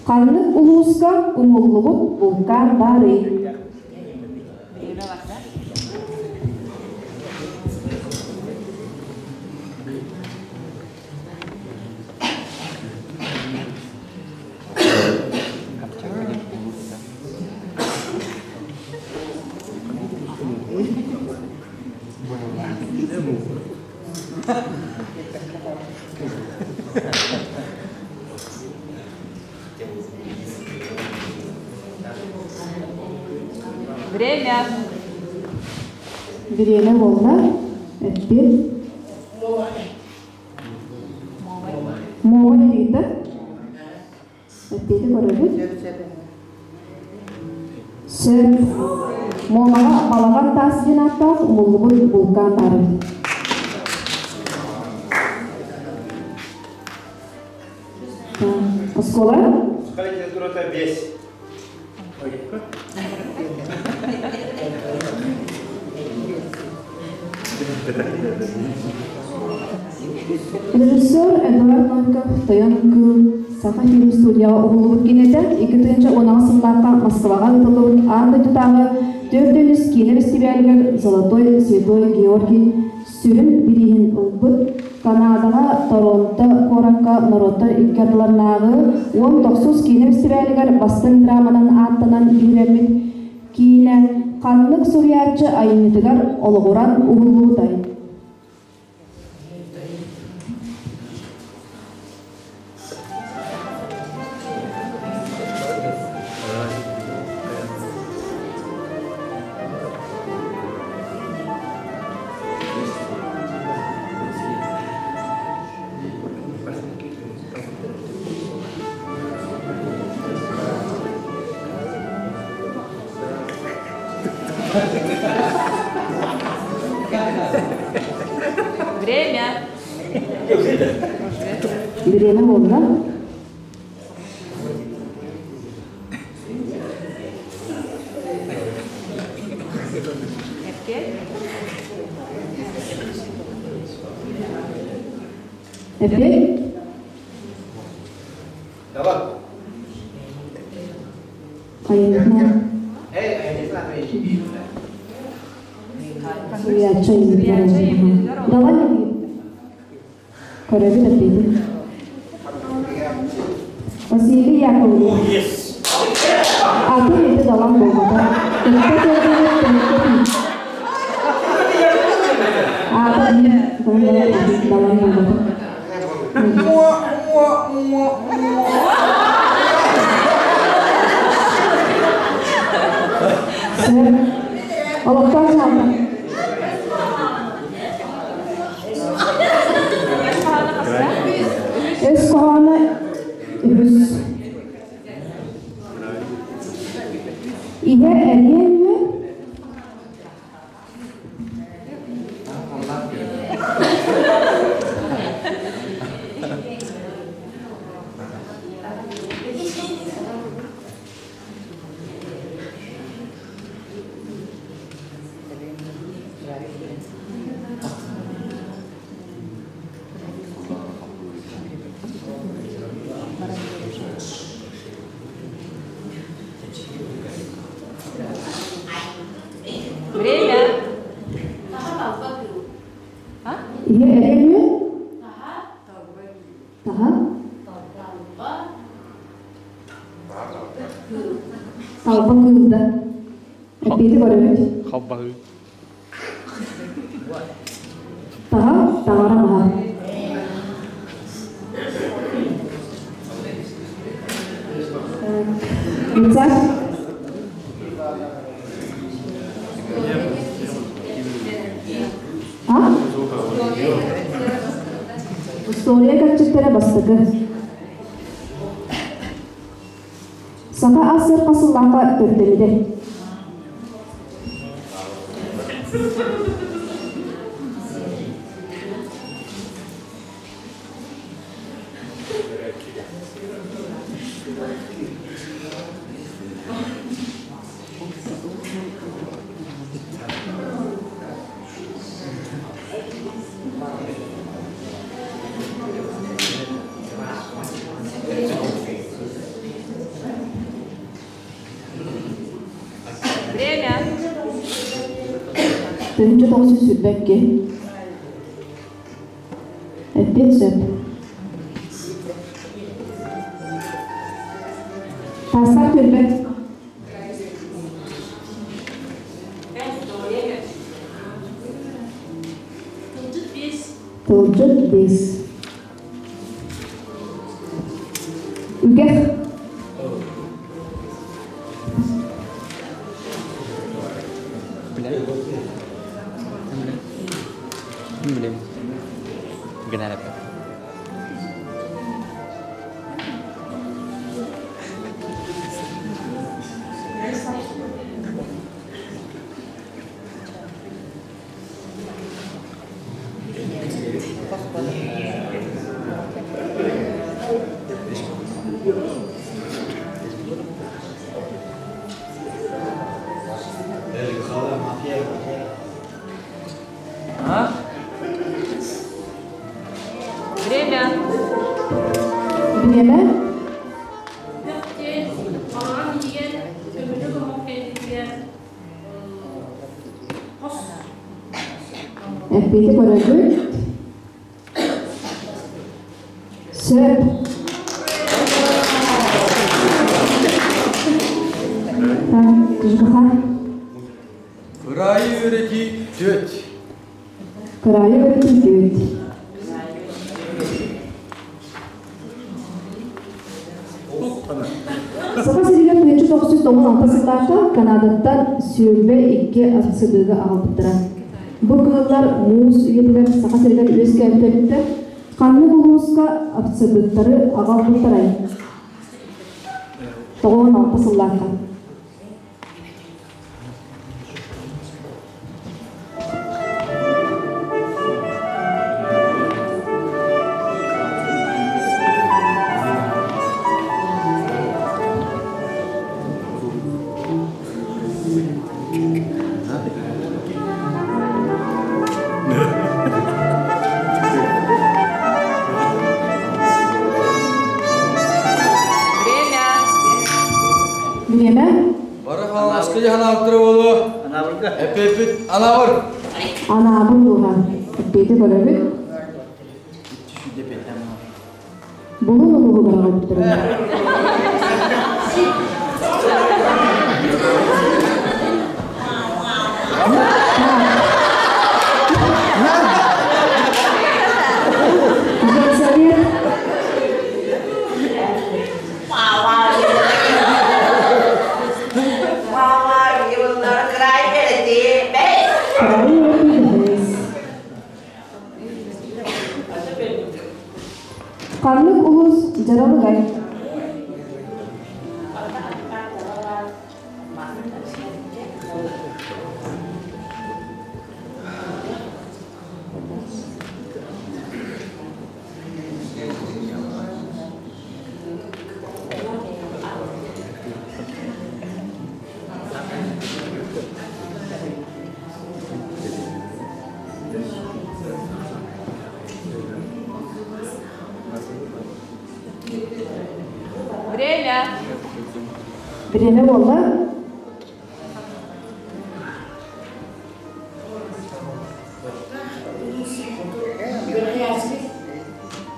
Ханнык улууска умуллубут вулкан баарый? Время барда. Время. Бириэмэ буолла. Эппит. Моҕой эрийдэ. Эппиэти көрөбүт. Сөп. Муомаҕа балаҕан таас диэн ааттаах умуллубут вулкан баар эбит. Оскуола? Саха литературата 5. Режиссер Эдуард Новиков Тойон кыыл Саха фильм студияҕа уһуллубут киинэтэ 2016 сыллаахха Москваҕа ыытыллыбыт аан дойдутааҕы 4 киинэ бэстибээлигэр «Золотой Святой Георгий» сүрүн бирииһин ылбыт Канадаҕа Торонто куоракка норуоттар икки ардыларынааҕы 19 киинэ бэстибээлигэр бастыҥ драманан ааттанан биһирэммит киинэ ханнык суруйааччы айымньытыгар олоҕуран уһуллубутай? Время. Бириэмэ буолла. Эппиэт. Эппиэт? Давай. Айымньытынан суруйааччы Суруйааччы айымньытынан айымньытыгар Давай олоҕуран. көрөбүт эппиэти. Василий Яковлев. Атын ити далан буолбата. Кытта көрдүбүт түмүккэ Аата далан буолбата. Олохтоох дьаһалта. Өс хоһооно үһүс. Иһэ эриэн үө. Время. Иһэ эриэн үө. Таһа. Талба кыылда. Эппиэти көрөбүт. Халбаһыы. Таһа, таҥара маһа. Рецепт. А? История кэрчиктэрэ бастакы. Саха АССР хасыллаахха төрдөлүдэ. Время. 1922. Эппиэт сөп. Таастаах түөлбэ. Тылдьыт бес. Үгэх. Билем. Генерал. А? Время. Бириэмэ. Эппиэти көрөбүт. Сөп. Так, ЖКХ. Кыраайы үөрэтии түөрт. Кыраайы үөрэтии түөрт. Саха сиригэр 1996 сыллаахха Канадаттан сүөрбэ икки АССБ-га аҕалбыттара. Бу кыыллар муус үйэтигэр Саха сиригэр үөскээбит эбиттэр. Ханнык улууска АССБ-тары аҕалбыттарай? 96 сыллаахха. Время. Бириэмэ. Бары хаҥаласка дьаһанаабыттара буолуо. Эппиэппит Анаабыр. Анаабыр улууһа. Эппиэти көрөбүт. Булун улууһугар аҕалбыттара. Женсовет. Время. Время буолла.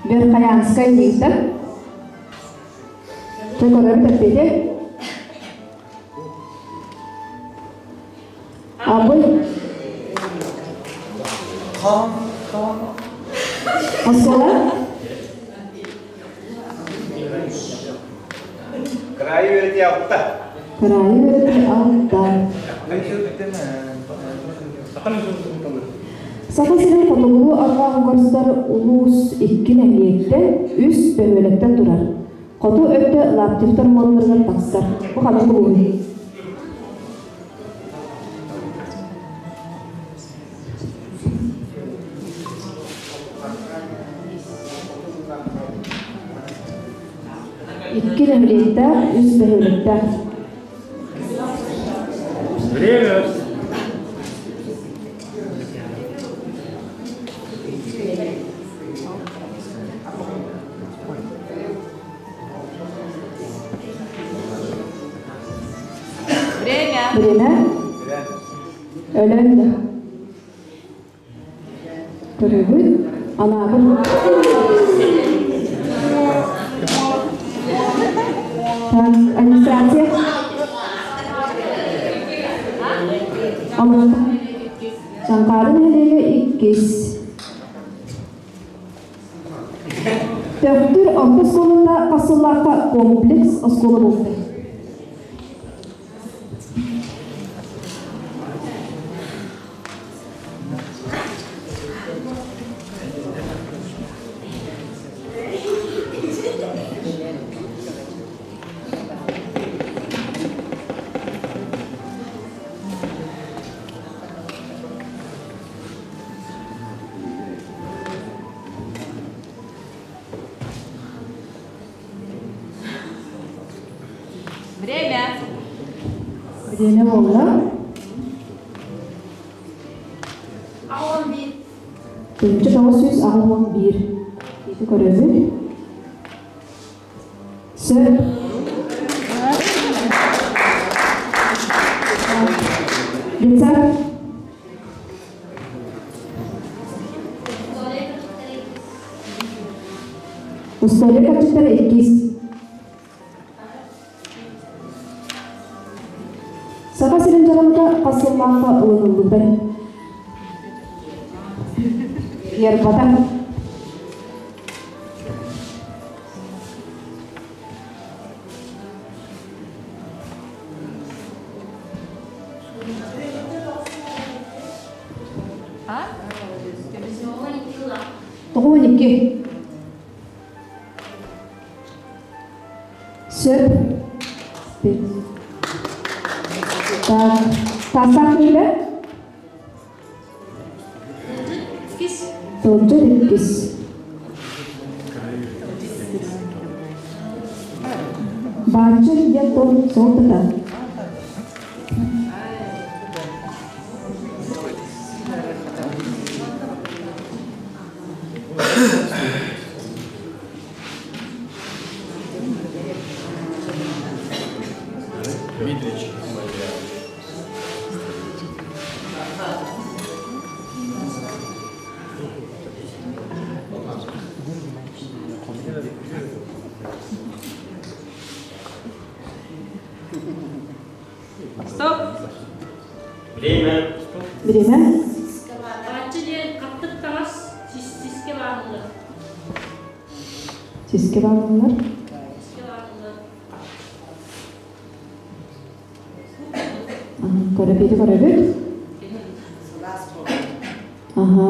Верхоянскай ыйытар. Чэ көрөбүт эппиэти. Абый. Оскуола. Кыраайы үөрэтии алта. Кыраайы үөрэтии алта. Саха сирин хотугулуу арҕаа угар улуус икки нэһилиэктэн, үс бөһүөлэктэн турар. Хоту өттө Лаптевтар муораларыгар тахсар. Бу ханнык улууһуй? Икки нэһилиэктээх, үс бөһүөлэктээх. Время. Время. Время. Өлөн Көрөбүт. Анаабыр. Так, администрация. Омурта. Чаҥкаары нэһилиэгэ иккис. Төхтүр орто оскуолата хас сыллаахха комплекс оскуола буолбута. Время. Время буолла. 1981. Ити көрөбүт. Сөп. Детсад. История капчыттара иккис. Саха сирин дьаһалта хас сыллаахха ылыныллыбытай? Ербата. А? 92. Сөп. Так, Тастаах күлэ? Тылдьыт иккис. Бааччы диэн тыл суолтата. Дмитрич. Стоп. Время. Время. Бааччы диэн хаттык таҥас сискэ бааныллар. Сискэ бааныллар. Сискэ бааныллар. Көрөбүт көрөбүт. Аха.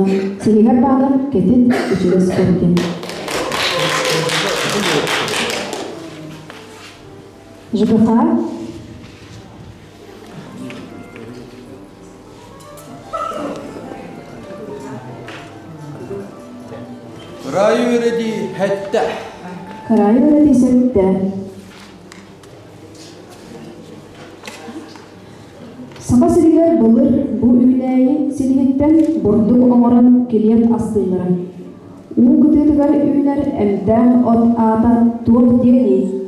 Сиһигэр баанар кэтит үчүгэс көрдүн. ЖКХ. Кыраайы үөрэтии сэттэ. Кыраайы үөрэтии сэттэ. Саха сиригэр былыр бу үүнээйи силиһиттэн бурдук оҥорон килиэп астыыллара. Уу кытыытыгар үүнэр эмтээх от аата туох диэний?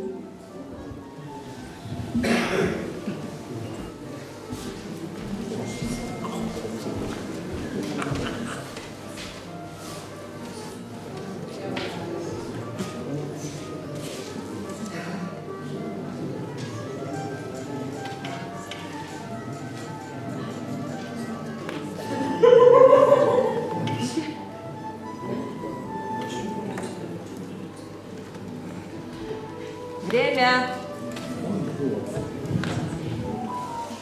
Время.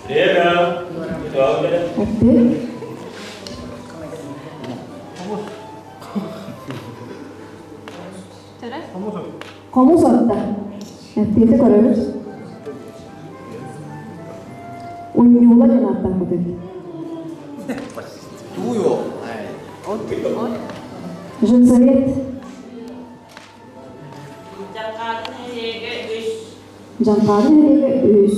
Время. Эппит. Хомус отта. Эппиэти көрөбүт. Унньуула диэн ааттаммыт эбит. Туйо. Женсовет. Дьаҥхаады нэһилиэгэ үс. Дьаҥхаады нэһилиэгэ үс.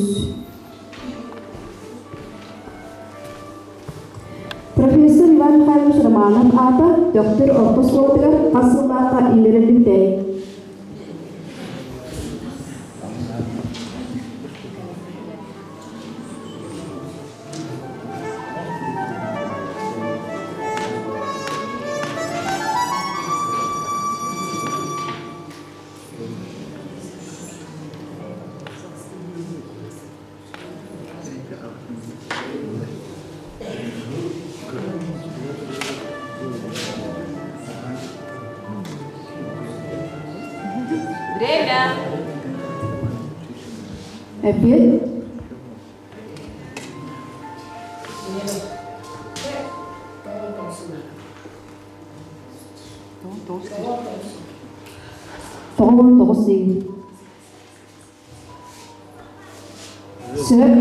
Профессор Иван Михайлович Романов аата Төхтүр орто оскуолатыгар хас сыллаахха иҥэриллибитэй? Время. Эппиэт. 99 дейін. Сөп.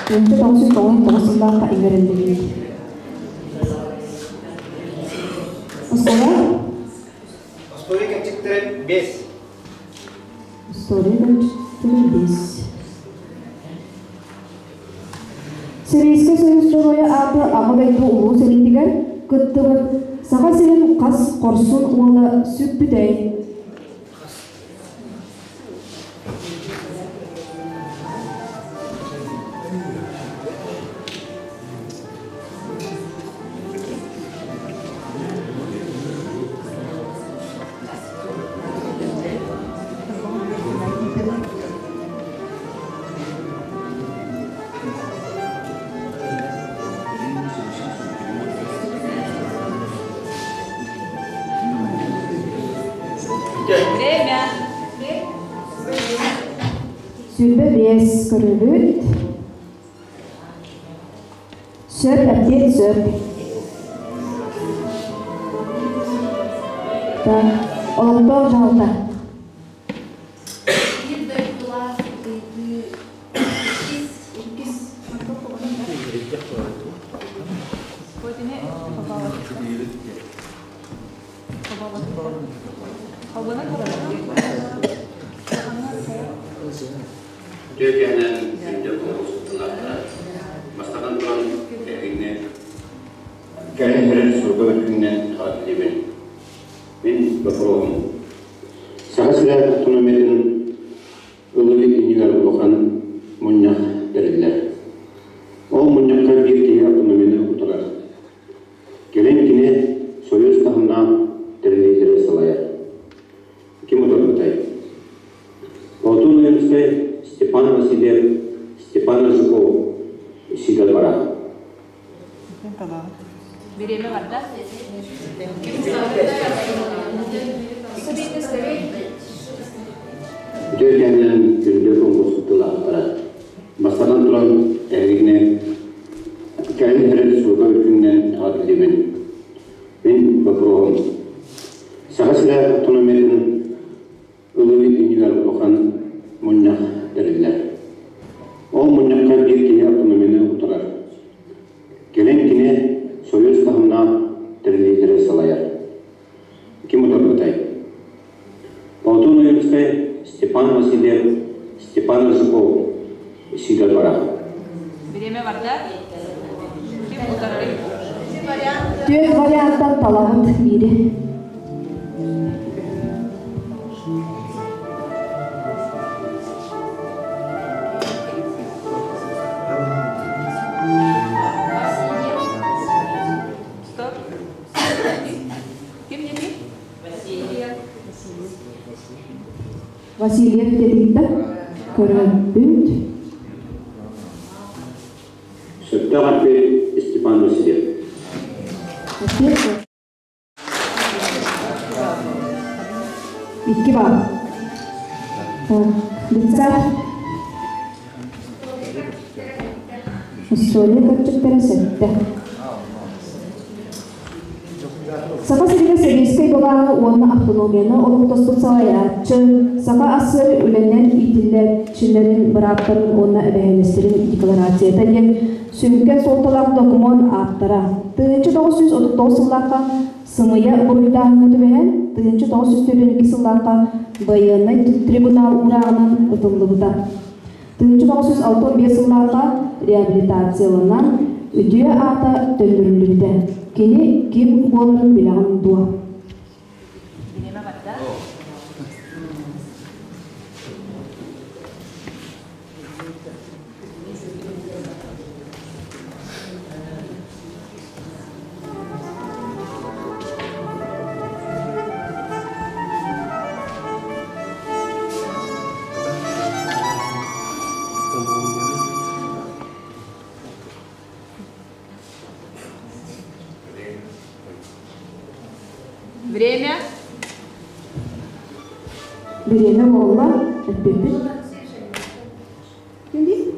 1999 сыллаахха иҥэриллибит. Оскуола? История кэмчиктэрин бес. История кэмчиктэрин бес. Сэбиэскэй Союз Дьоруойа ааты Аҕа дойду Улуу сэриитигэр кыттыбыт Саха сирин хас хорсун уола сүппүтэй? Время. 25 көрөбүт. Сөп, эппиэт сөп. Так, олохтоох дьаһалта. Биир дойдулаах ыйытыы иккис иккис Үтүө киэһэнэн күндү куолусутталаахтара. Бастатан туран, эһигини кэлин иһэрин суруга бүттүнэн эҕэрдэлиибин. Мин боппуруоһум. Саха сирэ автономиятын ылыы иннигэр улахан мунньах тэриллэр. Ол мунньахха биир киһи автономияны утарар. Кэлин кини Союз таһымнаах тэриллиилэри салайар. Ким утарбытай? Платон Ойуунускай, Степан Васильев, Степан Жуков, Сидор Барахов. Время барда. Үтүө кэминэн күндү конкурс кыттыылаахтара. Бастатан туран, эһигини кэлин иһэрин суруга бүттүнэн эҕэрдэлиибин. Мин боппуруоһум. Саха сирэ автономиятын ылыы иннигэр улахан Степан Васильев, Степан Рыжиков, Сидор Барахов. Бириэмэ барда. Ким утарарый? Түөрт варианттан талаһыт биири. Стоп. Ким диэтий? Васильев. Васильев диэтигиттэн көрөбүт. Сөптөөх эппиэт Степан Васильев. Эппиэт Икки баар. Так, лица. История көпчүктэрэ сэттэ. Саха сиригэр сэбиэскэй былааһы уонна автономияны олохтоспут салайааччы, Саха АССР үлэнэн иитиллээччилэрин бырааптарын уонна эбээһинэстэрин декларацията диэн сүҥкэн суолталаах докумуон ааптара. 1939 сыллаахха сымыйа буруйдааһыҥҥа түбэһэн, 1942 сыллаахха байыаннай трибунал уурааҕынан ытыллыбыта. 1965 сыллаахха реабилитацияланан, үтүө аата төннөрүллүбүтэ. Кини ким буоларын билэҕин дуо? Бириэмэ барда. Время. Бириэмэ буолла, эппиппит. Кимдий?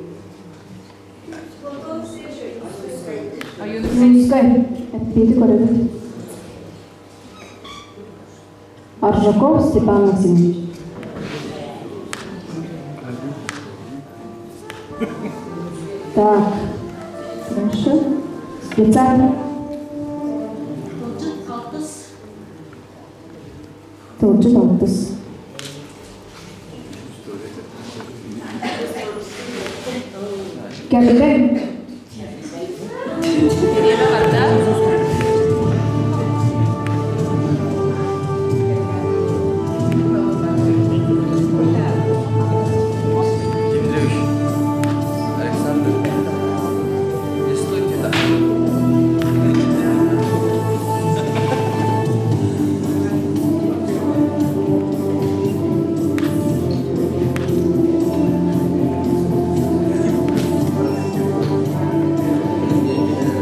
Ойуунускай. Эппиэти көрөбүт. Аржаков Степан Максимович. Так, дальше. Специально. Тылдьыт алтыс. Тылдьыт алтыс. Кэмигэр Бириэмэ барда. Дмитриевич, Александр, не стойте так.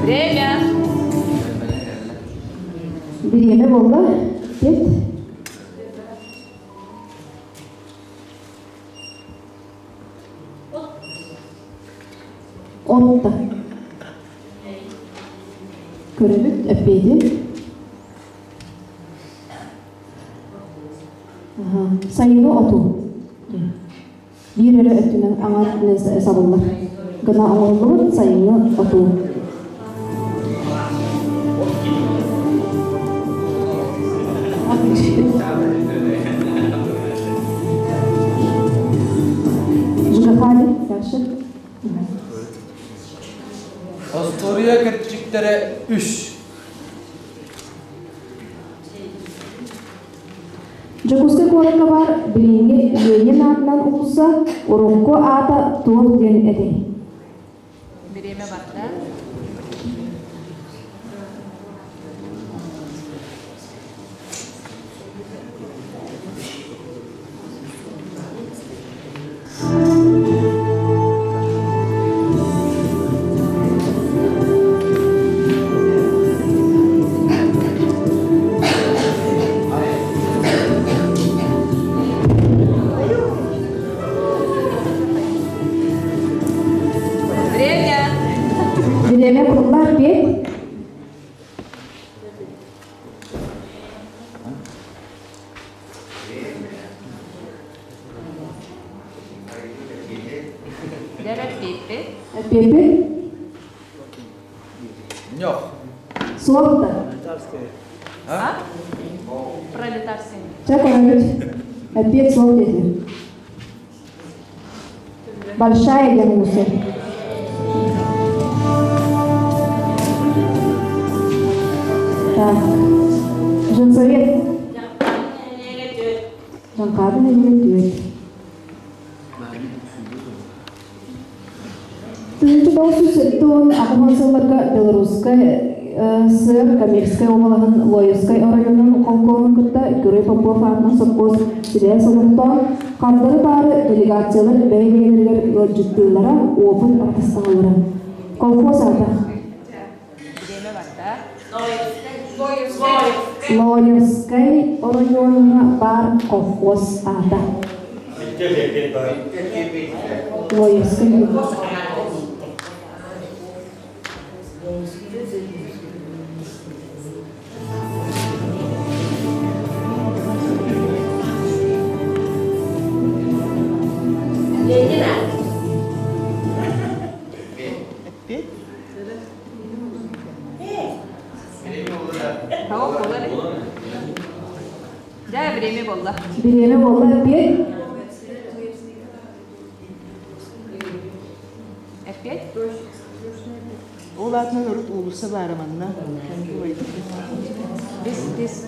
Время. Бириэмэ буолла. Кет. Отта. Көрөбүт эппиэти. Сайыҥҥы оту. Биир эрэ өттүнэн аҥар сабыллар. Гына оҥоһуллубут сайыҥҥы отуу. Жукахали, дальше. Остуоруйа кэрчиктэрэ үс. Дьокуускай куоракка баар билиҥҥи Ленин аатынан уулусса урукку аата туох диэн этэй? Бириэмэ барда. Время. Бириэмэ куруллар пиэт. Дәрәппеппи. Пиэппи? Ньох. Суох да. А? Пролетарский. Чэ көрөбүт. Эппиэт суох диэтилэр. Большая диэн уулусса. Так. Женсовет. Дьаҥхаады нэһилиэгэ түөрт. 1978 сылларга Белорусскай СССР Коммерческай уобалаһын Лоевскай оройуонун холкуоһун кытта Герой Попов аатынан сопхуос сибээс олохтоон, хардары-таары делегациялар бэйэ-бэйэлэригэр ыалдьыттыыллара, опыт атастаһаллара. Колхоз аата. Лоевскай оройуоҥҥа баар колхоз аата. Лоевскай Дьэ, время буолла. Бириэмэ буолла эппиэт. Эппиэт? Ол аатынан урут уулусса баара манна. Бис, бис.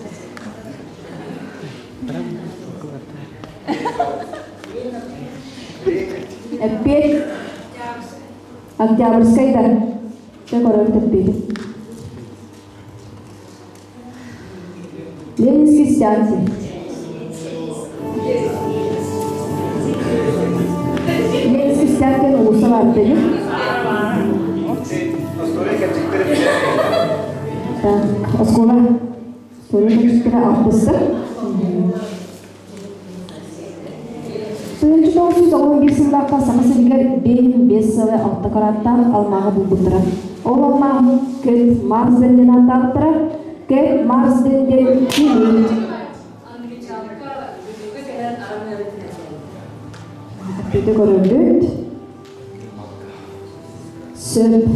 Эппиэт. Октябрьскай да. Чэ көрөбүт эппиэти. Ленинский стянки. Ленинский стянки уулусса баар дии. Так, оскуола. История кэрчиктэрэ алтыста. 1991 сыллаахха Саха сиригэр 5 сылы алта караттаах алмааһы булбуттара. Ол алмааһы Кэт Марсден диэн ааттаабыттара. Кэт Марсден диэн кимий? Өтө көрөллүт. Сөп.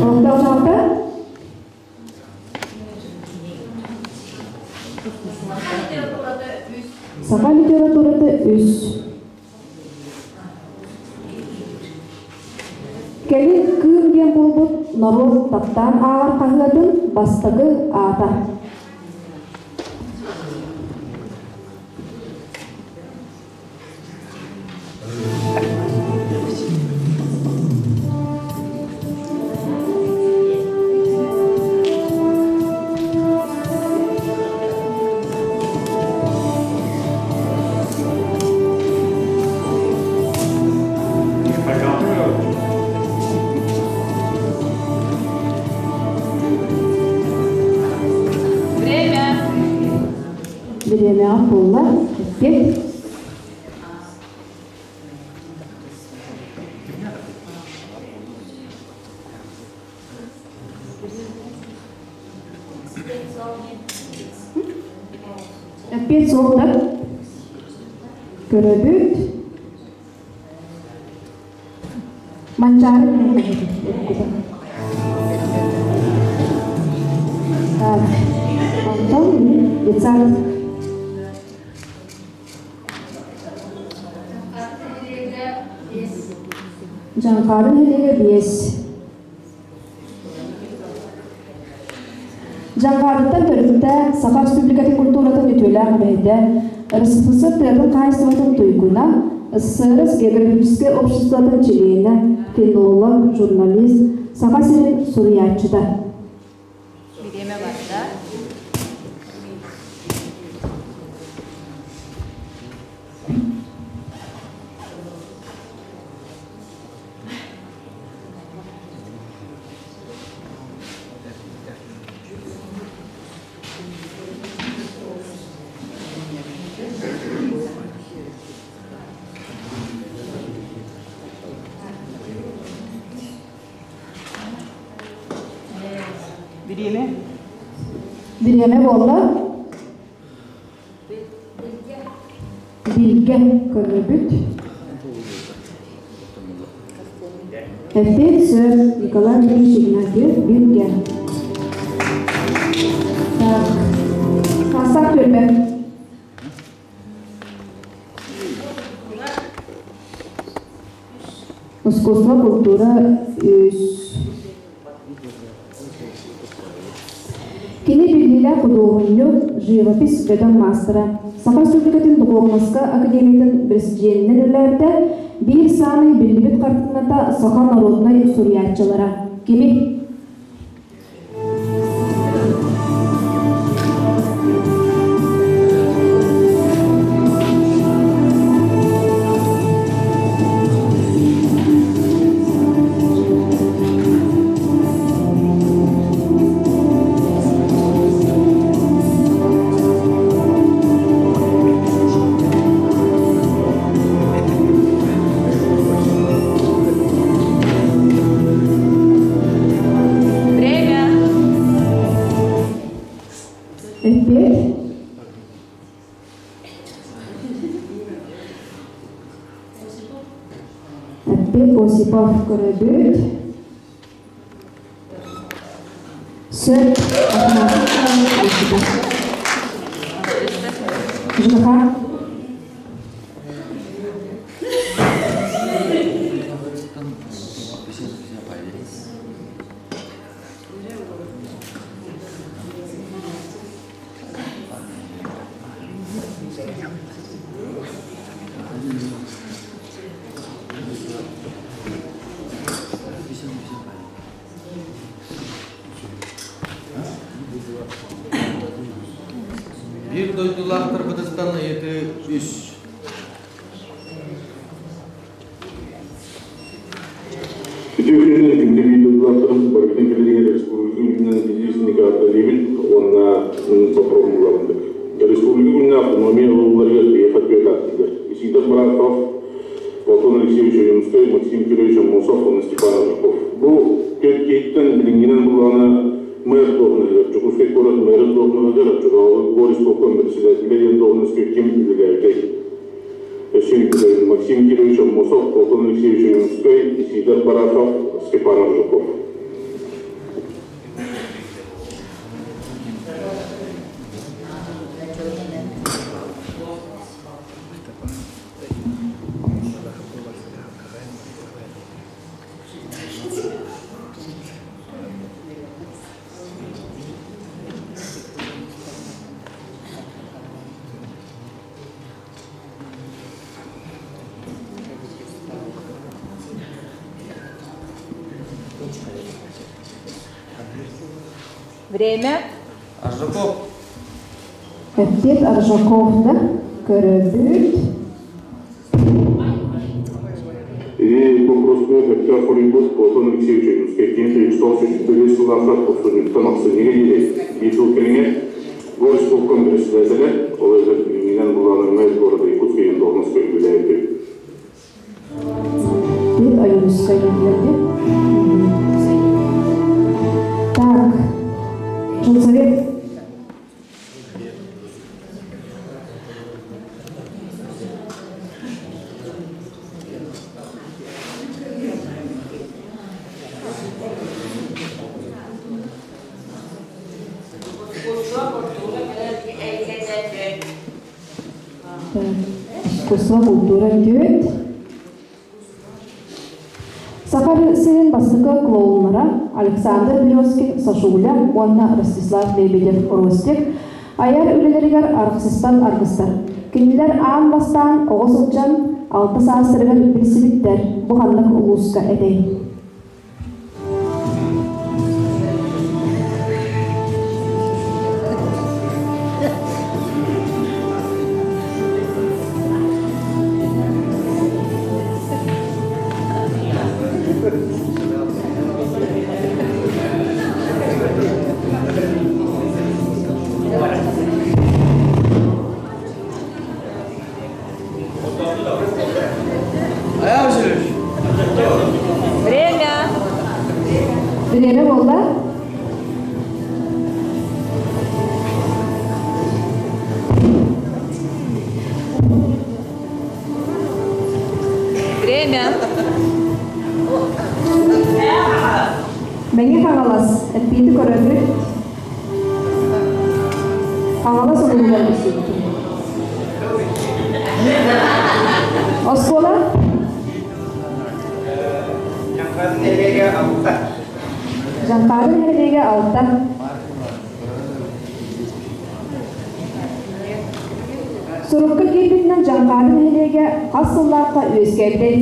Олохтоох дьаһалта? Саха литературата үс. Кэлин Кыым диэн буолбут норуот таптаан ааҕар хаһыатын бастакы аата. Время. Бириэмэҕэ буолла. Эппиэт. Эппиэт суох да? Көрөбүт. Манчаары Так, онтон детсад. Дьаҥхаары нэһилиэгэ биэс. Дьаҥхаарыттан төрүттэ Саха Республикатын культуратын үтүөлээх үлэһитэ, РСФСР тыатын хаһаайыстыбатын туйгуна, СССР географическай обществотын чилиэнэ, филолог, журналист, Саха сирин суруйааччыта. Бириэмэ барда. Бириэмэ. Бириэмэ буолла. Билгэ көрөбүт. Эппиэт сэр Николай Андреевич Игнатьев Билгэ. Түөлбэ. Искусство, культура, үс. Кини биллиилээх худуоһунньук, живопись бөдөҥ маастара, Саха Республикатын Духуобунаска академиятын президенинэн үлэлээбитэ, биир саамай биллибит хартыыната саха народнай суруйааччылара. Кими? Время. Эппиэт. Эппиэт Осипов көрөбүт. Сөп. Осипов. ЖКХ. Биир дойдулаахтарбытыттан ыйытыы үс. Үтүө күнүнэн күндү биир дойдулаахтарым барыгытын кэлэригэр республика үрдүнэн бизнес-индикатордарыбын уонна боппуруоһун Республика күнүнэ автономия ылылларыгар биһиэхэ түөрт ааттыылар. Исидор Барахов, Платон Алексеевич Ойуунускай, Максим Кирович Аммосов уонна Степан Аржаков. Бу түөрт киһиттэн билиҥҥинэн буллаҕына мэр дуоһунаһыгар, Дьокуускай куорат мэрин дуоһунаһыгар, оччотооҕу горисполком председателэ диэн дуоһунаска ким үлэлээбитэй? Өссө ыйытыгын Максим Кирович Аммосов, Платон Алексеевич Ойуунускай, Исидор Барахов, Степан Аржаков. Время. Аржаков. Эппиэт Аржаков да көрөбүт. Ити боппуруоска сөптөөх хоруйбут Платон Алексеевич Ойуунускай кини 1935 сыллаахха тохсунньуттан ахсынньыга диэри биир сыл кэриҥэ горисполком председателэ, ол эбэтэр билиҥҥинэн булаанар мэр города Якутска должностка үлэлээбит. Тет Ойуунускай дииллэрди. Так, жилсовет. Искусство, культура түөт. Саха сирин бастакы клоуннара Александр Березкин Сашуля уонна Ростислав Лебедев Ростик айар үлэлэригэр арахсыспат аргыстар. Кинилэр аан бастаан оҕо сылдьан алта саастарыгар билсибиттэр. Бу ханнык улууска этэй? Айаал Васильевич. Время. Хаҥалас улууһугар билсибитим. Оскуола? Дьаҥхаады нэһилиэгэ алта. Дьаҥхаады нэһилиэгэ алта. Сурукка киирбитинэн Дьаҥхаады нэһилиэгэ хас сыллаахха үөскээбитэй?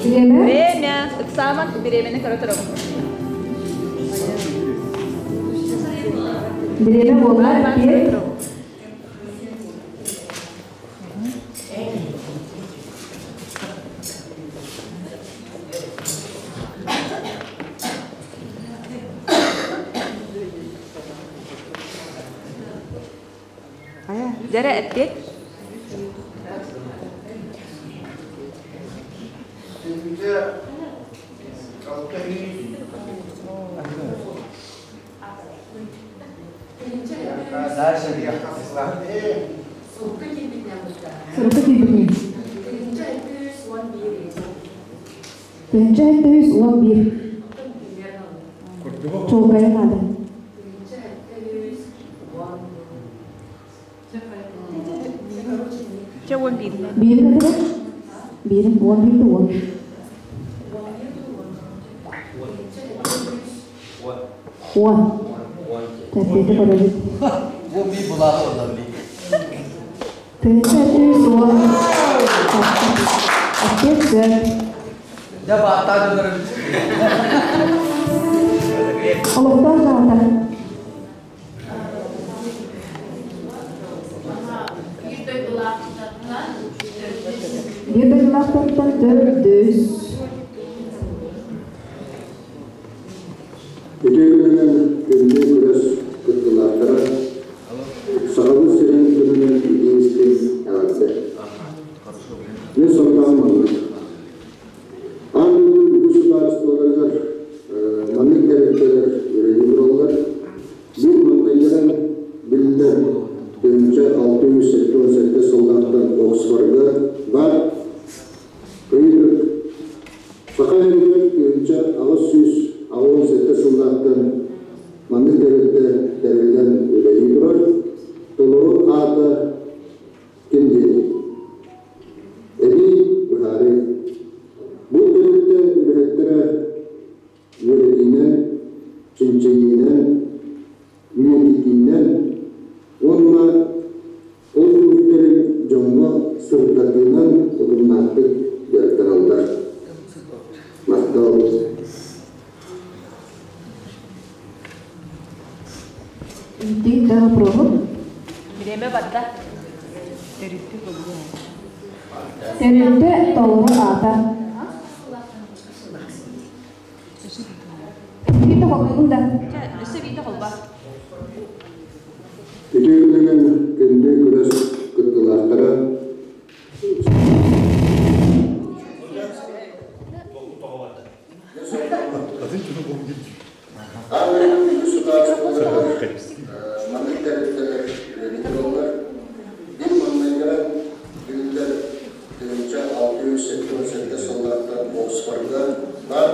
Время. Время. Ыксааман бириэмэни көрө турабын. Время буолла эппиэт. Дьэрэ эппиэт. Сурукка киирбитинэн. 1711. Чуолкайа наада. Чэ уон биир. Биирин этэ? Биирин уон биирде уон. Уон. Тэппиэти көрөбүт. Уон биир булааты олла били. 1710. Эппиэт сөп. Дьэ бааттаа дьоннору Олохтоох дьаһалта. Биир дойдулаахтартан төрдүс. Үтүө күнүнэн күндү күрэс кыттыылаахтара, Сахабыт сирин күнүнэн итии-истиҥ эҕэрдэ! Мин сорудаҕым маннык. Аан дойду үгүс судаарыстыбаларыгар маннык тэрилтэлэр үлэлии тураллар. Биир маҥнайгынан биллэр 1677 сыллаахтан Оксфорга баар Ыйытык. Саха сиригэр 1887 сыллаахтан маннык тэрилтэ тэриллэн үлэлии турар. Толору аата ким диэний? Эбии быһаарыы. Бу тэрилтэ үлэһиттэрэ үөрэтиинэн, чинчийиинэн, үйэтитиинэн уонна ол түмүктэрин дьоҥҥо сырдатыынан утумнаахтык дьарыктаналлар. Махтал. Иитии да вопроһу? Бириэмэ барда. Тэрилтэ толору аата. Биирдэ холбуйгун да. Өссө биирдэ холбоо. Үтүө күнүнэн күндү күрэс кыттыылаахтара. Маннык тэрилтэлэр үлэлии тураллар. Биир маҥнайгынан биллэр 1677 сыллартан Оксфорга баар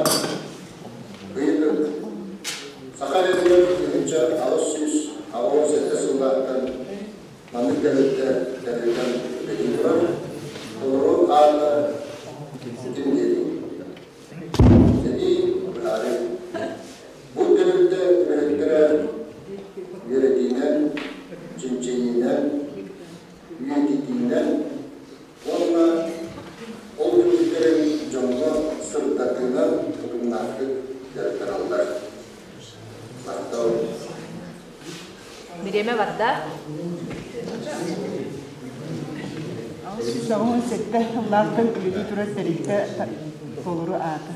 Ыйытык. Саха сиригэр 1887 сыллаахтан маннык тэрилтэ тэриллэн үлэлии турар. Толору аата ким диэний? Сэрии быһаарыы. Бу тэрилтэ үлэһиттэрэ үөрэтиинэн, чинчийиинэн, үйэтитиинэн уонна ол түмүктэрин дьоҥҥо сырдатыынан утумнаахтык дьарыктаналлар. Махтал. Бириэмэ барда. 187 сыллаахтан үлэлии турар тэрилтэ толору аата.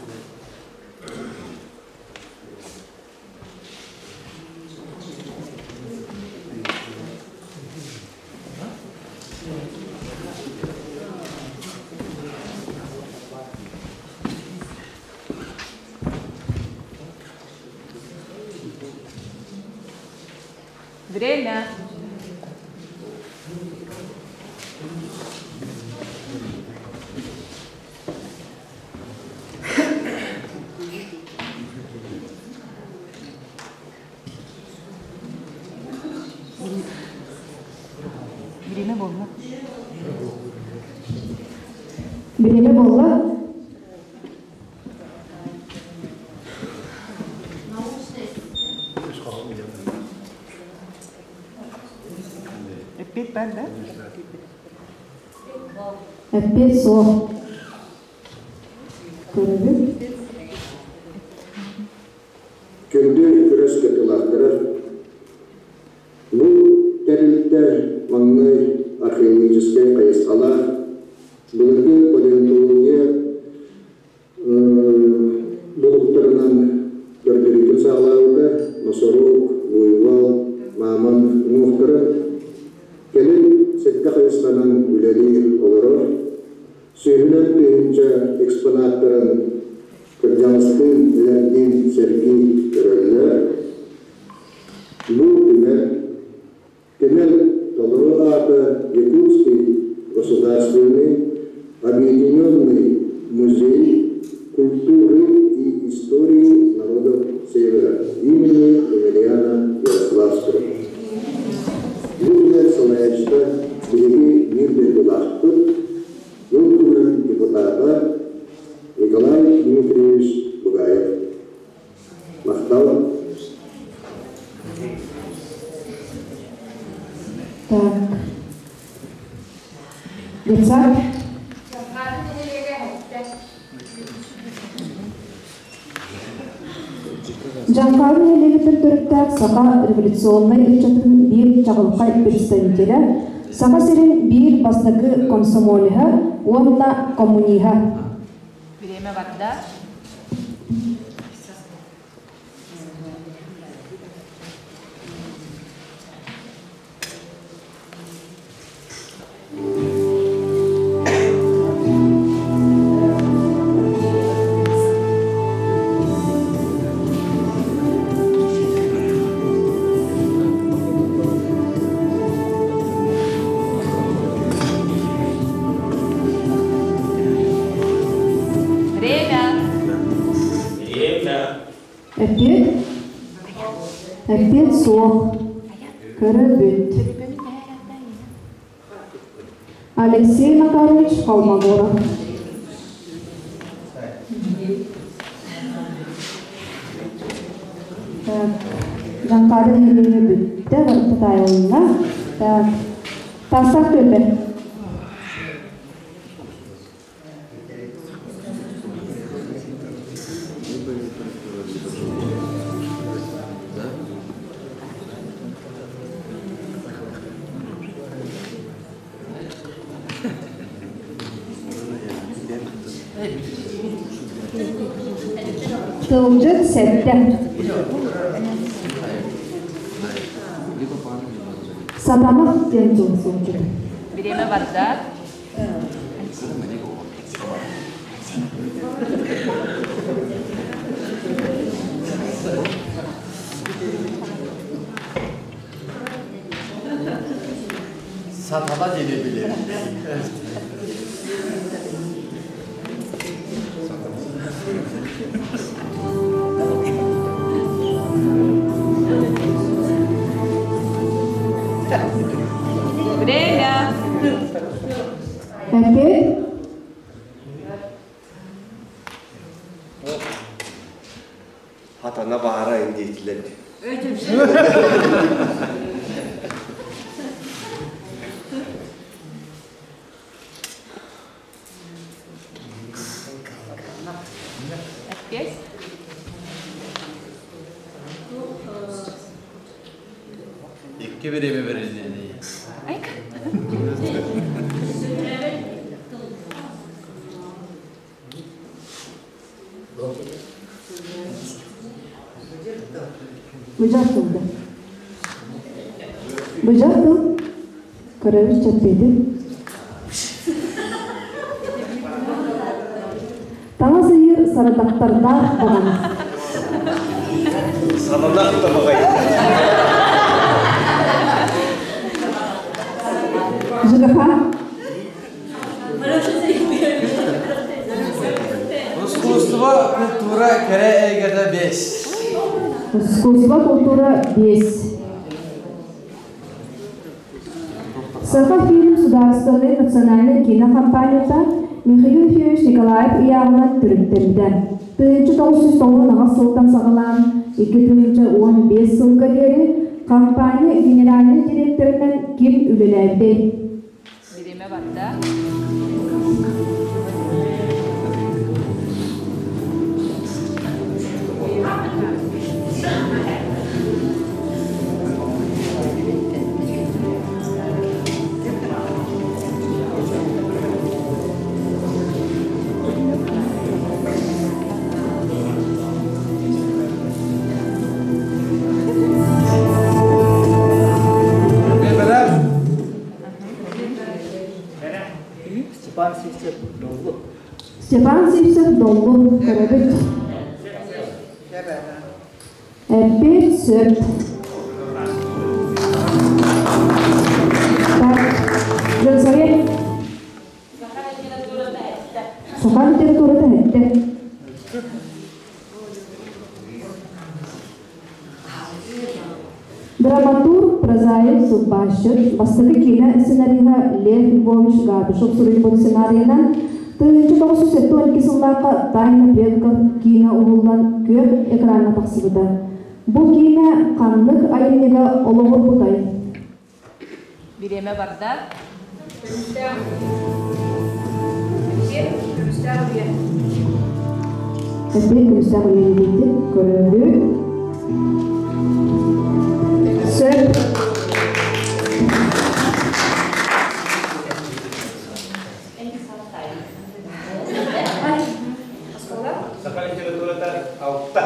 Время. Бириэмэ буолла. Бириэмэ буолла. Эппиэт бар да? Эппиэт суох. Көрөбүт. Күндү күрэс кытылаахтара, бу тэрилтэ маҥнай археологическай хайысхалаах былыргы палеонтология булуктарынан көрдөрүүтүн саҕалаабыта, носорог, буйвол, мааман уҥуохтара кэлин сэттэ хайысханан үлэлии олорор, сүүһүнэн тыһыынча экспонаттарын кырдьаҕастыын эдэрдиин сэргии көрөллөр. Бу түмэл Түмэл толору аата Якутский государственный объединенный музей культуры и истории народов Севера имени Емельяна Ярославского. Бу түмэл салайааччыта биһиги биир дойдулаахпыт, Ил Түмэн депутата Николай Дмитриевич Бугаев. Махтал. Так. Детсад. Дьаҥхаары нэһилиэгиттэн төрүттээх саха революционнай ыччатын биир чаҕылхай представителэ, Саха сирин биир бастакы комсомолеһа уонна коммуниһа. Бириэмэ барда. Время. Время. Эппиэт? Эппиэт суох. Көрөбүт. Алексей Макарович Холмогоров. Так, Жанкары нэһилиэгэ бүттэ, барыта таайылынна. Так, Таастаах түөлбэ. Тылдьыт сэттэ. Сатамах диэн тыл сылдьыт. Бириэмэ барда. Сатана диэни билэр. Время. Эппиэт? Хатана баара диэтилэр. Эппиэт? Икки бириэмэ берилиэний. Айка. Быдьар тылда. Быдьар тыл көрөбүт чэппиэтин. Таҥас ыйыыр сарадахтардаах баҕана. Сананах да баҕай. Искусство, культура 5. Саха фильм судаарыстыбаннай национальнай киинэ компанията Михаил Ефимович Николаев ыйааҕынан төрүттэммитэ. 1998 сылтан саҕалаан 2015 сылга диэри компания генеральнай директорынан ким үлэлээбитэй? Бириэмэ барда. Степан Сивцев Доллу. Степан Сивцев Доллу көрөбүт. Эппит сөп. Так, Жансая. Саха литературата эттэ. Драматург, прозаик, тылбаасчыт, бастакы киинэ сценариһа Лев Львович Габышев суруйбут сценарийынан 1972 сыллаахха «Тайна предков» киинэ уһуллан күөх экраҥҥа тахсыбыта. Бу киинэ ханнык айымньыга олоҕурбутай? Бириэмэ барда. Көмүстээх. Көмүстээх үйэ. Эппиэт көмүстээх үйэ диэбитин көрөбүт. Сөп. Саха литературата алта.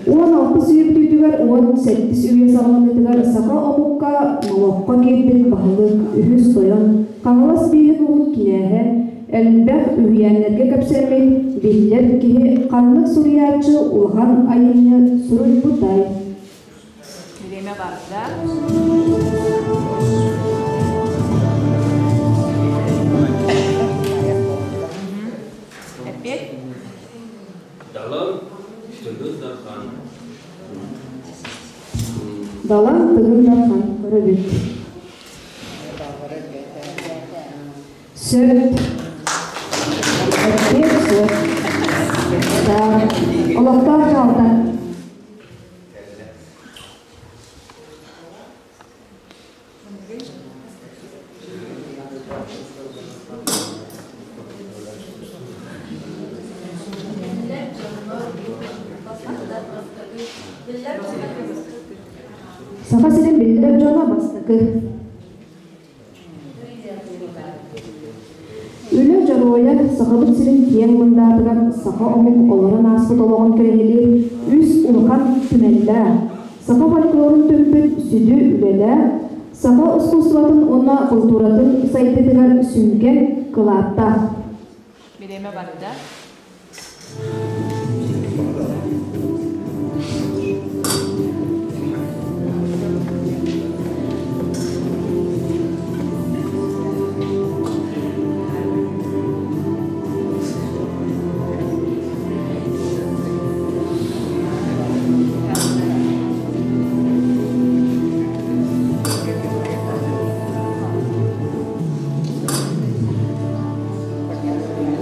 16 сүүрдүүтүгэр 18 үйэ саҕаланыытыгар саха омукка номоххо киирбит баһылык үһүс тойон Хаҥалас бииһин уһун кинээһэ элбэх үһүйээннэргэ кэпсэммит биллэр киһи ханнык суруйааччы улахан айымньы суруйбутай? Бириэмэ барда. Эппиэт? Далан Тыгын Дархан. Далан Тыгын Дархан көрөбүт. Сөп. Эппиэт сөп. Так. Олохтоох дьаһалта. Саха сирин биллэр дьоно бастакы. Үлэ дьоруойа Сахабыт сирин киэҥ мындаатыгар саха омук олорон ааспыт олоҕун кэрэһилиир үс улахан түмэллээх, саха фольклорун түмпүт сүдү үлэлээх, саха ускуустубатын уонна култууратын сайдыытыгар сүҥкэн кылааттаах. Бириэмэ барда.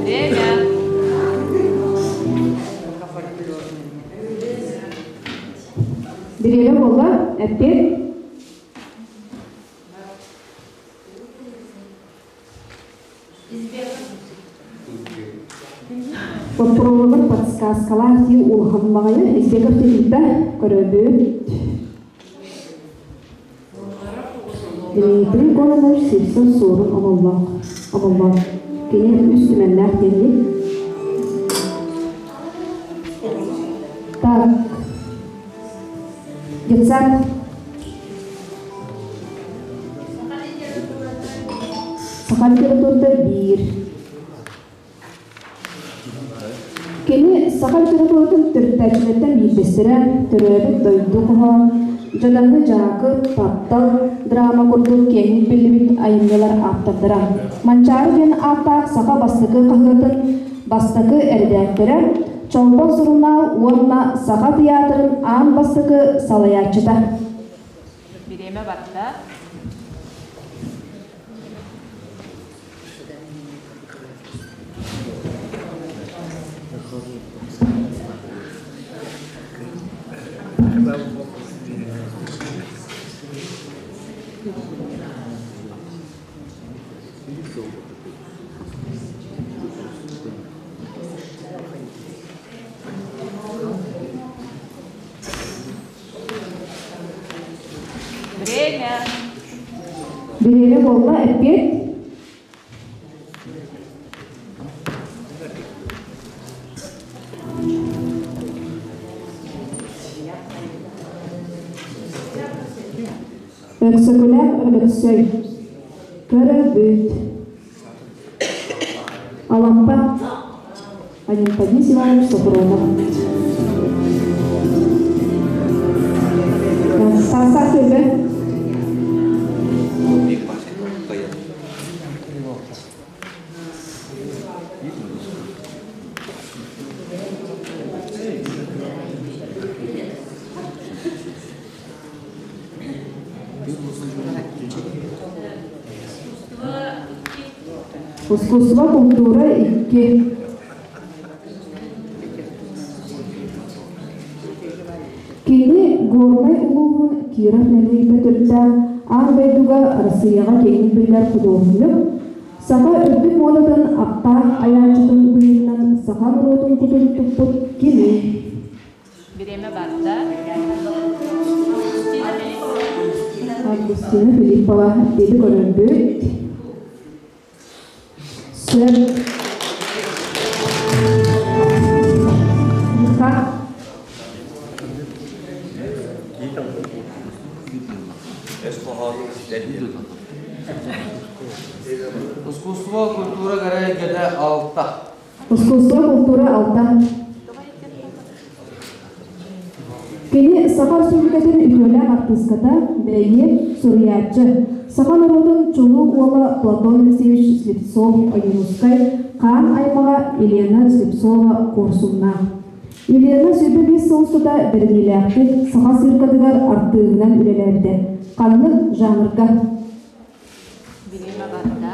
Время. Бириэмэ буолла, эппиэт. Боппуруоллар подсказкалаах дии улахан баҕайы Избеков Тириитэ көрөбүт. Дмитрий Кононович Сивцев суорун омоллоох. Омоллоох. Кини үс түмэннээх диэни. Так. Детсад. Саха литературата биир. Кини саха литературатын төрүттээччилэртэн биирдэстэрэ, төрөөбүт дойду хоһоон, Дьадаҥы Дьаакып, Таптал драма курдук киэҥник биллибит айымньылар ааптардара. Манчаары диэн ааттаах саха бастакы хаһыатын бастакы эрэдээктэрэ, Чолбон сурунаал уонна Саха тыйаатырын аан бастакы салайааччыта. Бириэмэ барда. Время. Бириэмэ буолла, эппиэт. Өксөкүлээх Өлөксөй. Көрөбүт. Алампа. Анемподист Иванович Софронов. Саастаах түөлбэ. Искусство, культура икки. Кини Горнай улууһун Киров нэһилиэгиттэн төрүттээх аан дойдуга Россияҕа киэҥник биллэр худуоһунньук, саха үрдүк муодатын аптаах айааччытын быһыытынан саха норуотун кутун туппут кини. Бириэмэ барда. Августина Филиппова диэти көрөрбүт. Сөп. Искусство, культура кэрэ алта. Искусство, культура алта. Кини Саха Республикатын үтүөлээх артыыската, бэйиэт, суруйааччы, саха норуотун чулуу уола Платон Алексеевич Слепцов-Ойуунускай хаан аймаҕа Елена Слепцова-Куорсуннаах. Елена 25 сыл устата бэриниилээхтик саха циркатыгар артыыһынан үлэлээбитэ. Ханнык жанрга? Бириэмэ барда.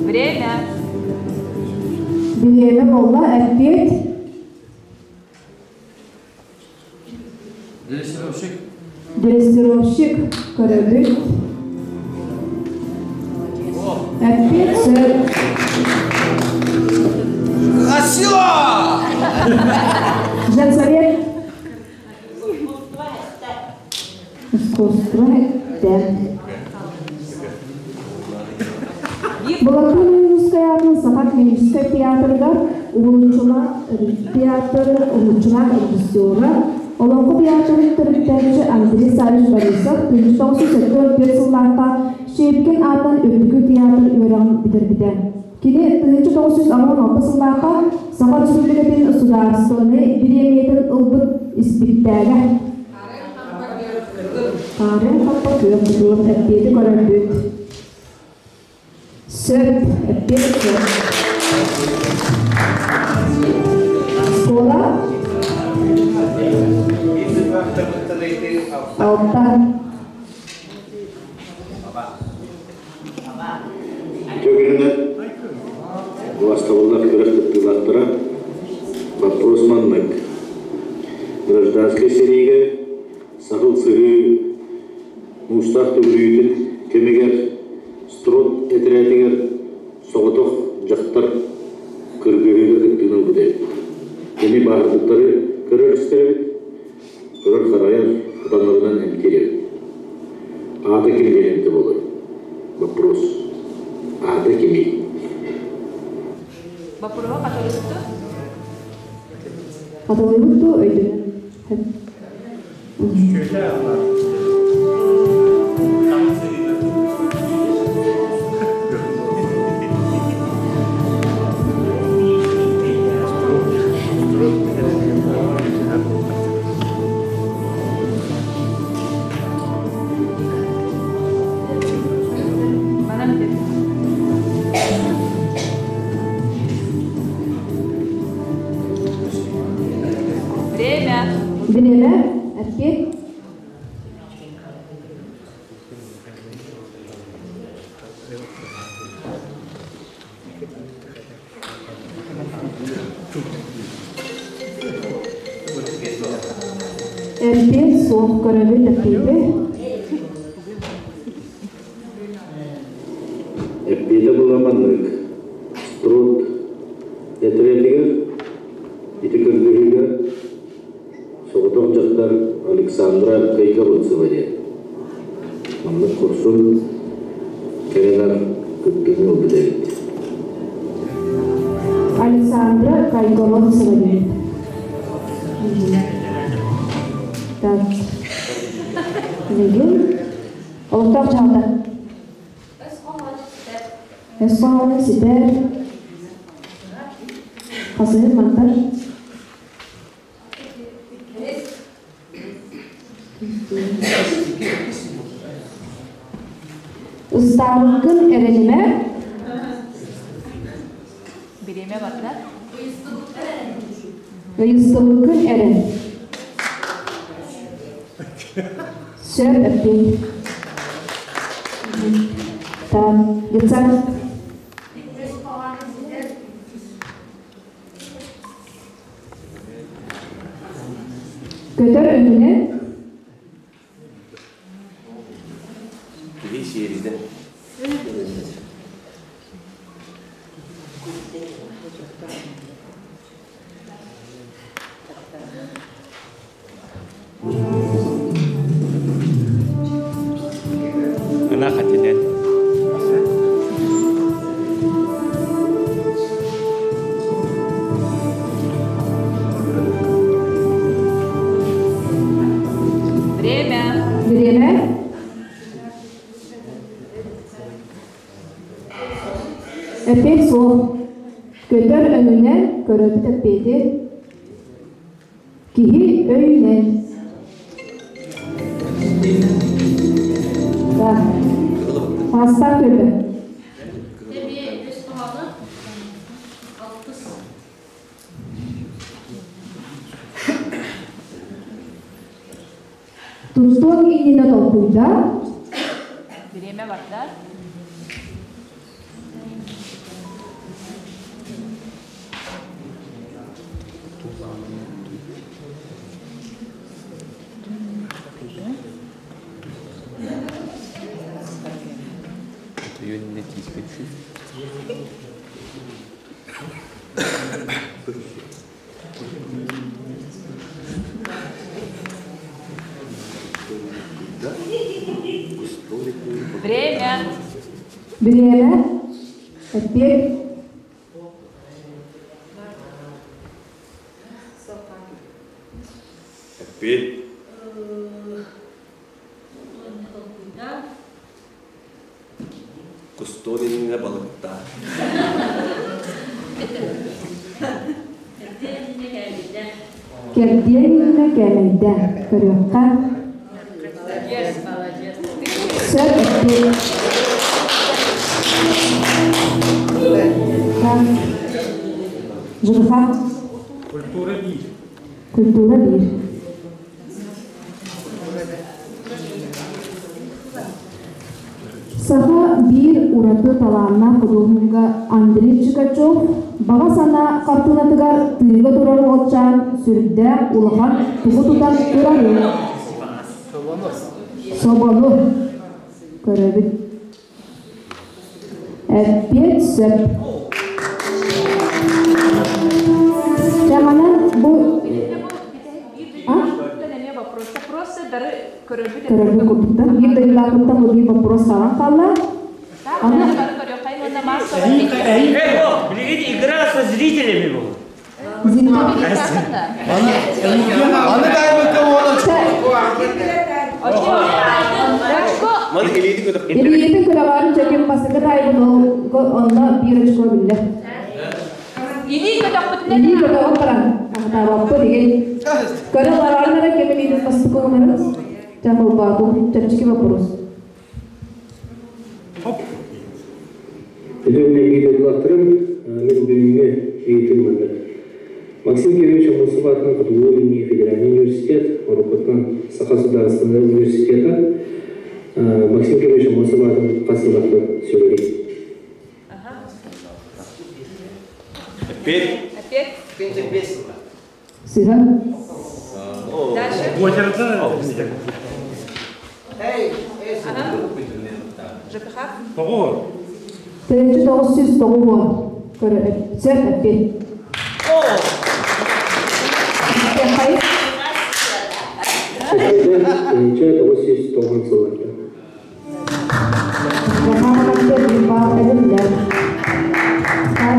Время. Бириэмэ буолла, эппиэт. Дрессировщик. Дрессировщик көрөбүт. Эппиэт сөп. Красиво! Женсовет. Искусство эттэ. Былатыан Ойуунускай аатын Саха клиническэй театрыгар уһулуччулаах театр уһулуччулаах режиссера, Олоҥхо театрын төрүттээччи Андрей Саввич Борисов 1974 сыллаахха Щепкин аатынан Үрдүкү театр үөрэҕин бүтэрбитэ. Кини 1986 сыллаахха Саха Республикатын судаарыстыбаннай бириэмийэтин ылбыт испиктээгэ. Хаарыан хаппа күөх бутулук эппиэти көрөрбүт. Сөп, эппиэт сөп. Оскуола? Алта. Үтүө Убастабыллаах күрэх кыттыылаахтара боппуруос маннык. Гражданскай сэриигэ Саһыл Сыһыы муустаах төгүрүйүүтүн кэмигэр Строд этэрээтигэр соҕотох дьахтар кыргыһыыга кыттыыны ылбыт эбит. Кини бааһырбыттары көрөр-истэр эбит, көрөр-харайар, кытаннарынан эмтиир эбит. Аата ким диэн буолар? Вопрос. Аата кимий? Боппуруоһу хатылыыбыт Хатылыыбыт дуу өйдөнө? Манан бүтэр. Время. Бириэмэ, эппиэт. Эппиэт суох көрөбүт эппиэти. Эппиэтэ була маннык. Труд тэтэрэтигэр ити кыргыһыыга соҕотох дьахтар Александра Кайгородцева диэн. Маннык курсун кэрэнэр кыттыыны ылбыт эбит. Александра Кайгородцева диэн. Так. Билигин олохтоох дьаһалта. Өс хоһооно ситэр. Хасыһын мантар. Ыстаабыккын эрэнимэ. Бириэмэ барда. Ыйыстыбыккын эрэн. Сөп эппиэт. Так, детсад. Көтөр өҥүнэ Киһи сиэринэн. Ынах этинэн. Время. Бириэмэ. Эппиэт суох. Көтөр өҥүнэн көрөбүт эппиэти. Киһи өйүнэн. Так. Паста көбө. Туттуон иннинэ толкуйда. Бириэмэ барда. Время. Бириэмэ. Эппиэт. Эппиэт. Кустуон иннинэ балыктаа. Кэрдиэн иннинэ кээмэйдэ. Көрүөххэ. Сөп эппиэт. Так. Жырха. Культура биир. Культура биир. Саха биир ураты талааннаах худуоһунньуга Андрей Чикачев баҕа санаа хартыынатыгар тыыга турар уолчаан сүрдээх улахан тугу тутан турарый? Собону көрөбүт. Эппиэт сөп. Чаманан бу Просто дары Көрөрбүт курдуктар. Биир дойдулаахпыттан бу биир боппуруос хаалан хаалла. Аны Билигин игра со зрителями был. Аны тайбыкка уола. Илиитин көрөҕөрүн чөкүн басыгы тайбын ол онно биир очко биллэ. Илии көтөхпүтүнэн Илии көтөҕөн баран аһатаабаппыт игин. Көрө барарын эрэ ким илиитин бастыкы уунарын. Чэ холбоотум чэпчэки вопрос. Үтүө дойдулаахтарым, мин бүгүҥҥү ыйытыым маннык. Максим Кирович Аммосов аатынан Хотугулуу-Илиҥҥи федеральнай университет, уруккуттан Саха судаарыстыбаннай университета Максим Кирович Аммосов аатын хас сыллаахтан сүгэрий? Опять? Опять? Сыһа. Дальше. ЖКХ. Тоҕуор. 1990. Көрө сөп эппит. Хайы? 1990 сылларда.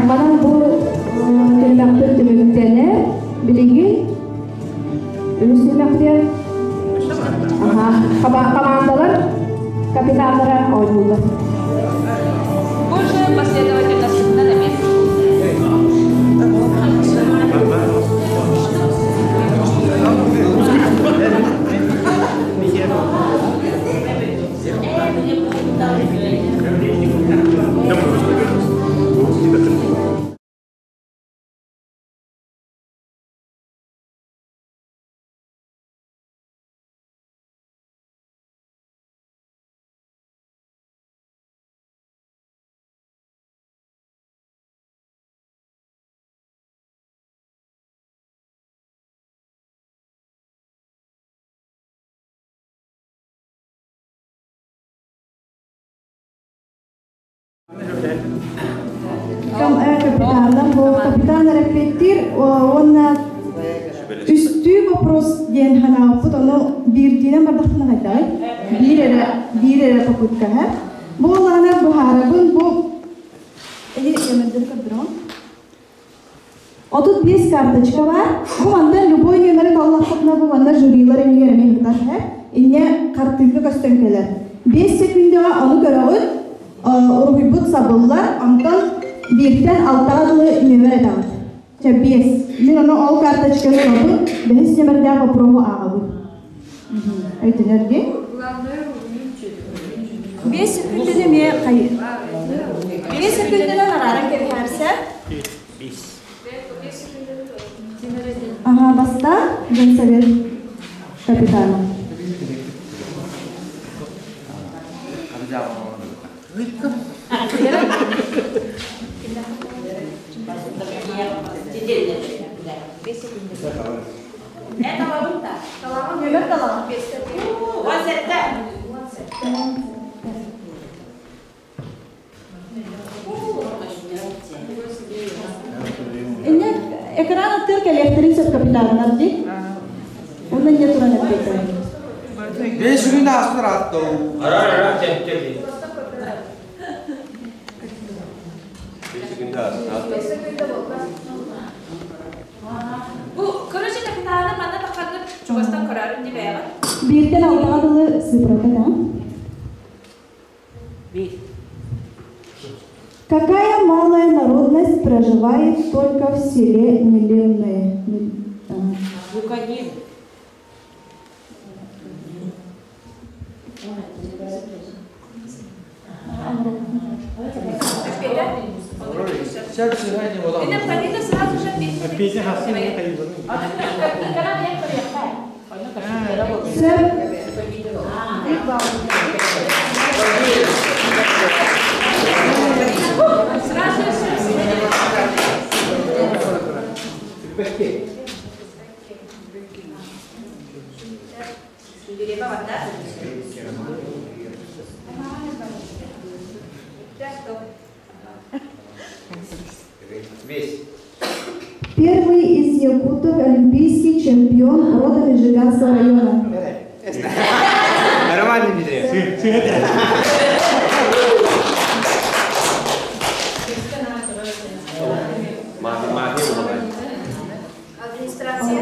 Манан бу түһүмэхпит түмүктэнэр. Билигин үһүс түһүмэхтиэр командалар капитаннара оонньууллар. Позже последовательно на месте. Капитаннар бу капитан эппиэттиир уонна үстүү вопрос диэн ханааппыт ону биирдиинэн бардахпына хайдаҕый? Биир эрэ биир эрэ попытка һэ. Бу улаана быһаарабын бу эһи нөмердери көрдөрөҕүн. 35 карточка бар. Бу мантан любой нөмери таллаххытына бу манна жюрилар иннигэр эмиэ ыытар һэ. Инньэ хартыыка көстөн кэлэр. 5 секундаҕа ону көрөҕүт, уруһуйбут сабыллар, онтон бииртэн алтаҕа дылы нөмер этэҕит. Чэ, биэс. Мин ону ол карточканы ылабын, бэһис нөмердээх вопроһу ааҕабын. Өйдөнөр дии? 5 секунданы эмиэ хайы. 5 секунданы арааран кэбиһэрсэ. Ага, баста Женсовет капитана. Нөмер талаҕын. 17. Инне экран аттыыр кэлиэхтэрин сөп капитаннар дии. Онно инне туран эппиттэр. Бес күн ааспыт ааттау. Ара ара теп. Бу короче капитаны манна тахханнык чугастан көрөрүн дии бэйэҕит. Бииртэн алтаҕа дылы цифрата да. Какая малая народность проживает только в селе Неленное? Луканин. Инна Полина сразу же Петя хассын Сөп. Сразу Весь. Первый из якутов олимпийский чемпион родом из Жиганского района. Администрация.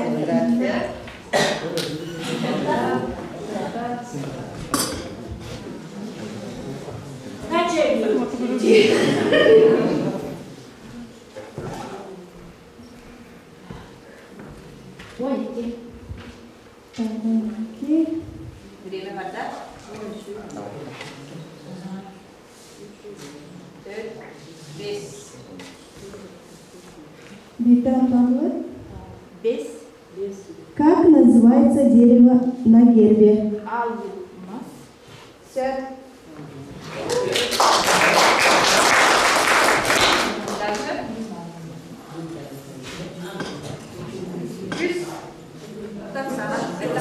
Время барда. Төрт, бес. Виктор Павлович. Бес. Как называется дерево на гербе? Алмаз. Все. Дальше. Үс. Так, сама. Это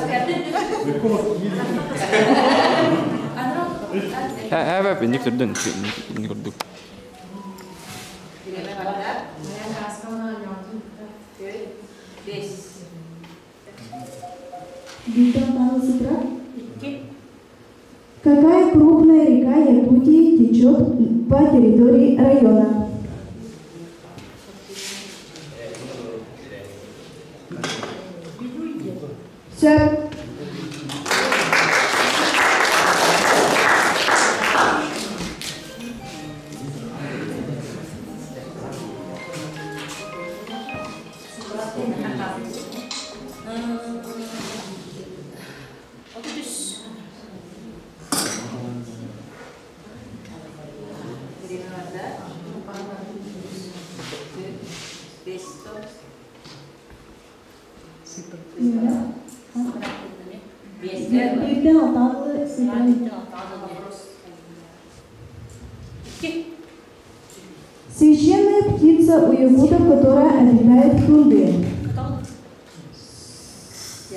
Һэ, бинник түрдөн, инник үрдүк. Время барда. Төрт, бес. Виктор Павлович Сестра. Какая крупная река Якутии течет по территории района? Все. 33. Время барда. Төрт, бес, Бес. Виктор Павлович Сестра. Священная птица у якутов, которая обитает в тундре.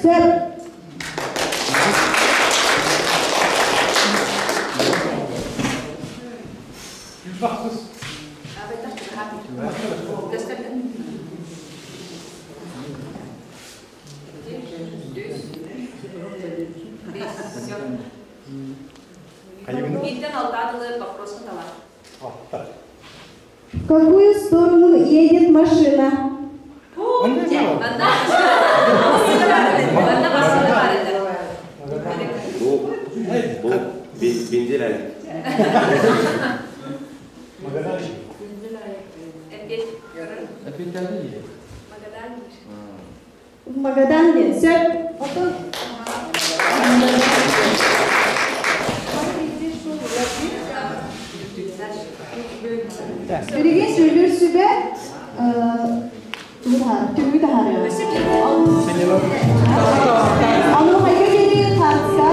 Сэр. В какую сторону едет машина? Бу, бу, бензин әлі. В Магадане. Все. Билигин сүлүр сүбэ түгү таһарыа. Аны хайга кели тартса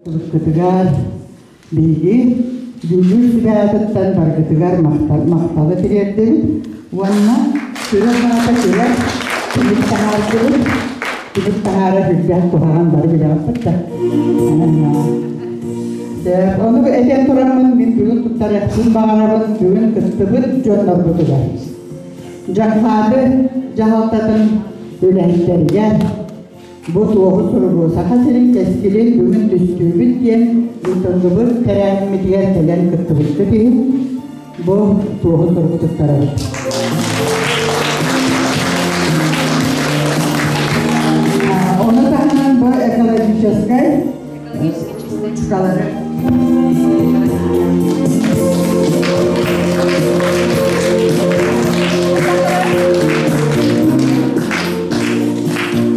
Кытыгар биһиги дьүүллүүр сүбэ аатыттан баргытыгар махталы тириэрдэбит уонна күрэх аата күрэх түмүк таһаардыбыт. Түмүк таһаарар үрдээх куһаҕан бары билэҕиппит да. Ону этэн тураммын мин бүгүн туттарыахпын баҕарабын бүгүн кыттыбыт дьоннорбутугар. Дьаҥхаады дьаһалтатын үлэһиттэригэр Бу туоһу суругу Саха сирин кэскилин бүгүн түстүүбүт диэн ыытыллыбыт тэрээһиммитигэр кэлэн кыттыбыккыт иһин бу туоһу суругу туттарабыт. Ону таһынан бу экологическай ручкалары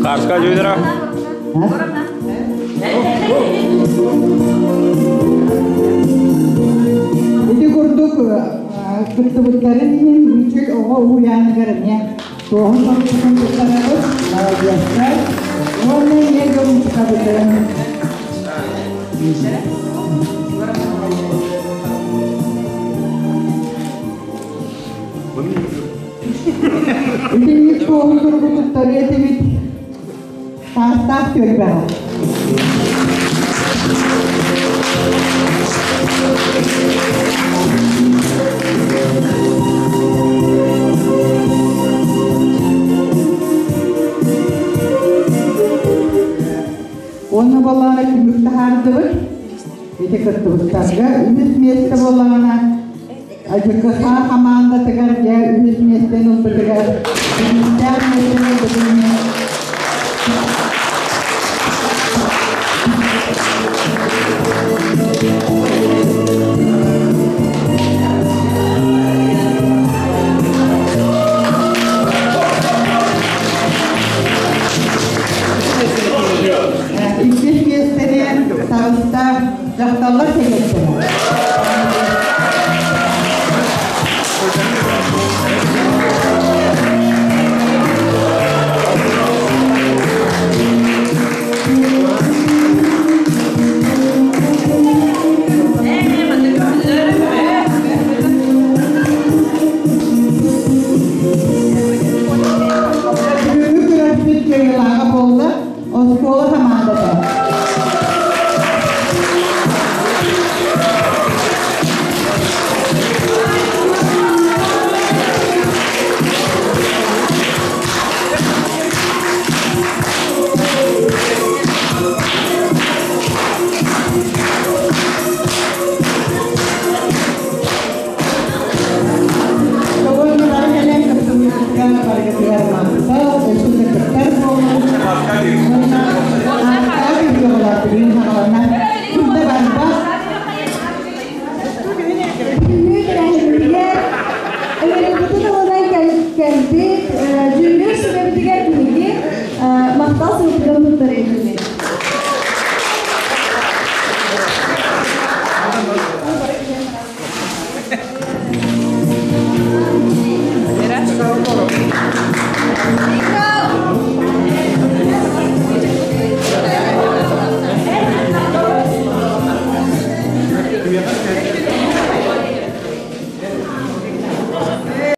Карска жүйдіра. Ити курдук кыттыбыттарын иһин Мичил оҕо уһуйааныгар эмиэ туоһун сорукпутун туттарабыт, маладьыастар. Уонна эмиэ дьолунчукабытын Итинник туоһун суругу туттарыа этибит Таастаах түөлбэҕэ. Уонна буоллаҕына түмүк таһаардыбыт. Ити кыттыбыттарга үһүс миэстэ буоллаҕына АЖКХ хамаандатыгар дьэ үһүс миэстэни ылбытыгар түмүктээх миэстэни ылбытын Иккис миэстэни таҕыста дьахталлар сэбиэттэрэ. Бүгүҥҥү күрэхпит кыайыылааҕа буолла оскуола хамаандата. Бүгүн бары кэлэн кыттыбытыгар барыгытыгар махтал, өссө да кыттар буолун. Уонна ааттаах видеолар бүгүн саҕаланар. Ким да барбат. Бүгүҥҥү тэрээһиммитигэр ыҥырыыбытын ылынан кэлбит дьүүллүүр сүбэбитигэр биһиги махтал сылбытын туттарыыбыт.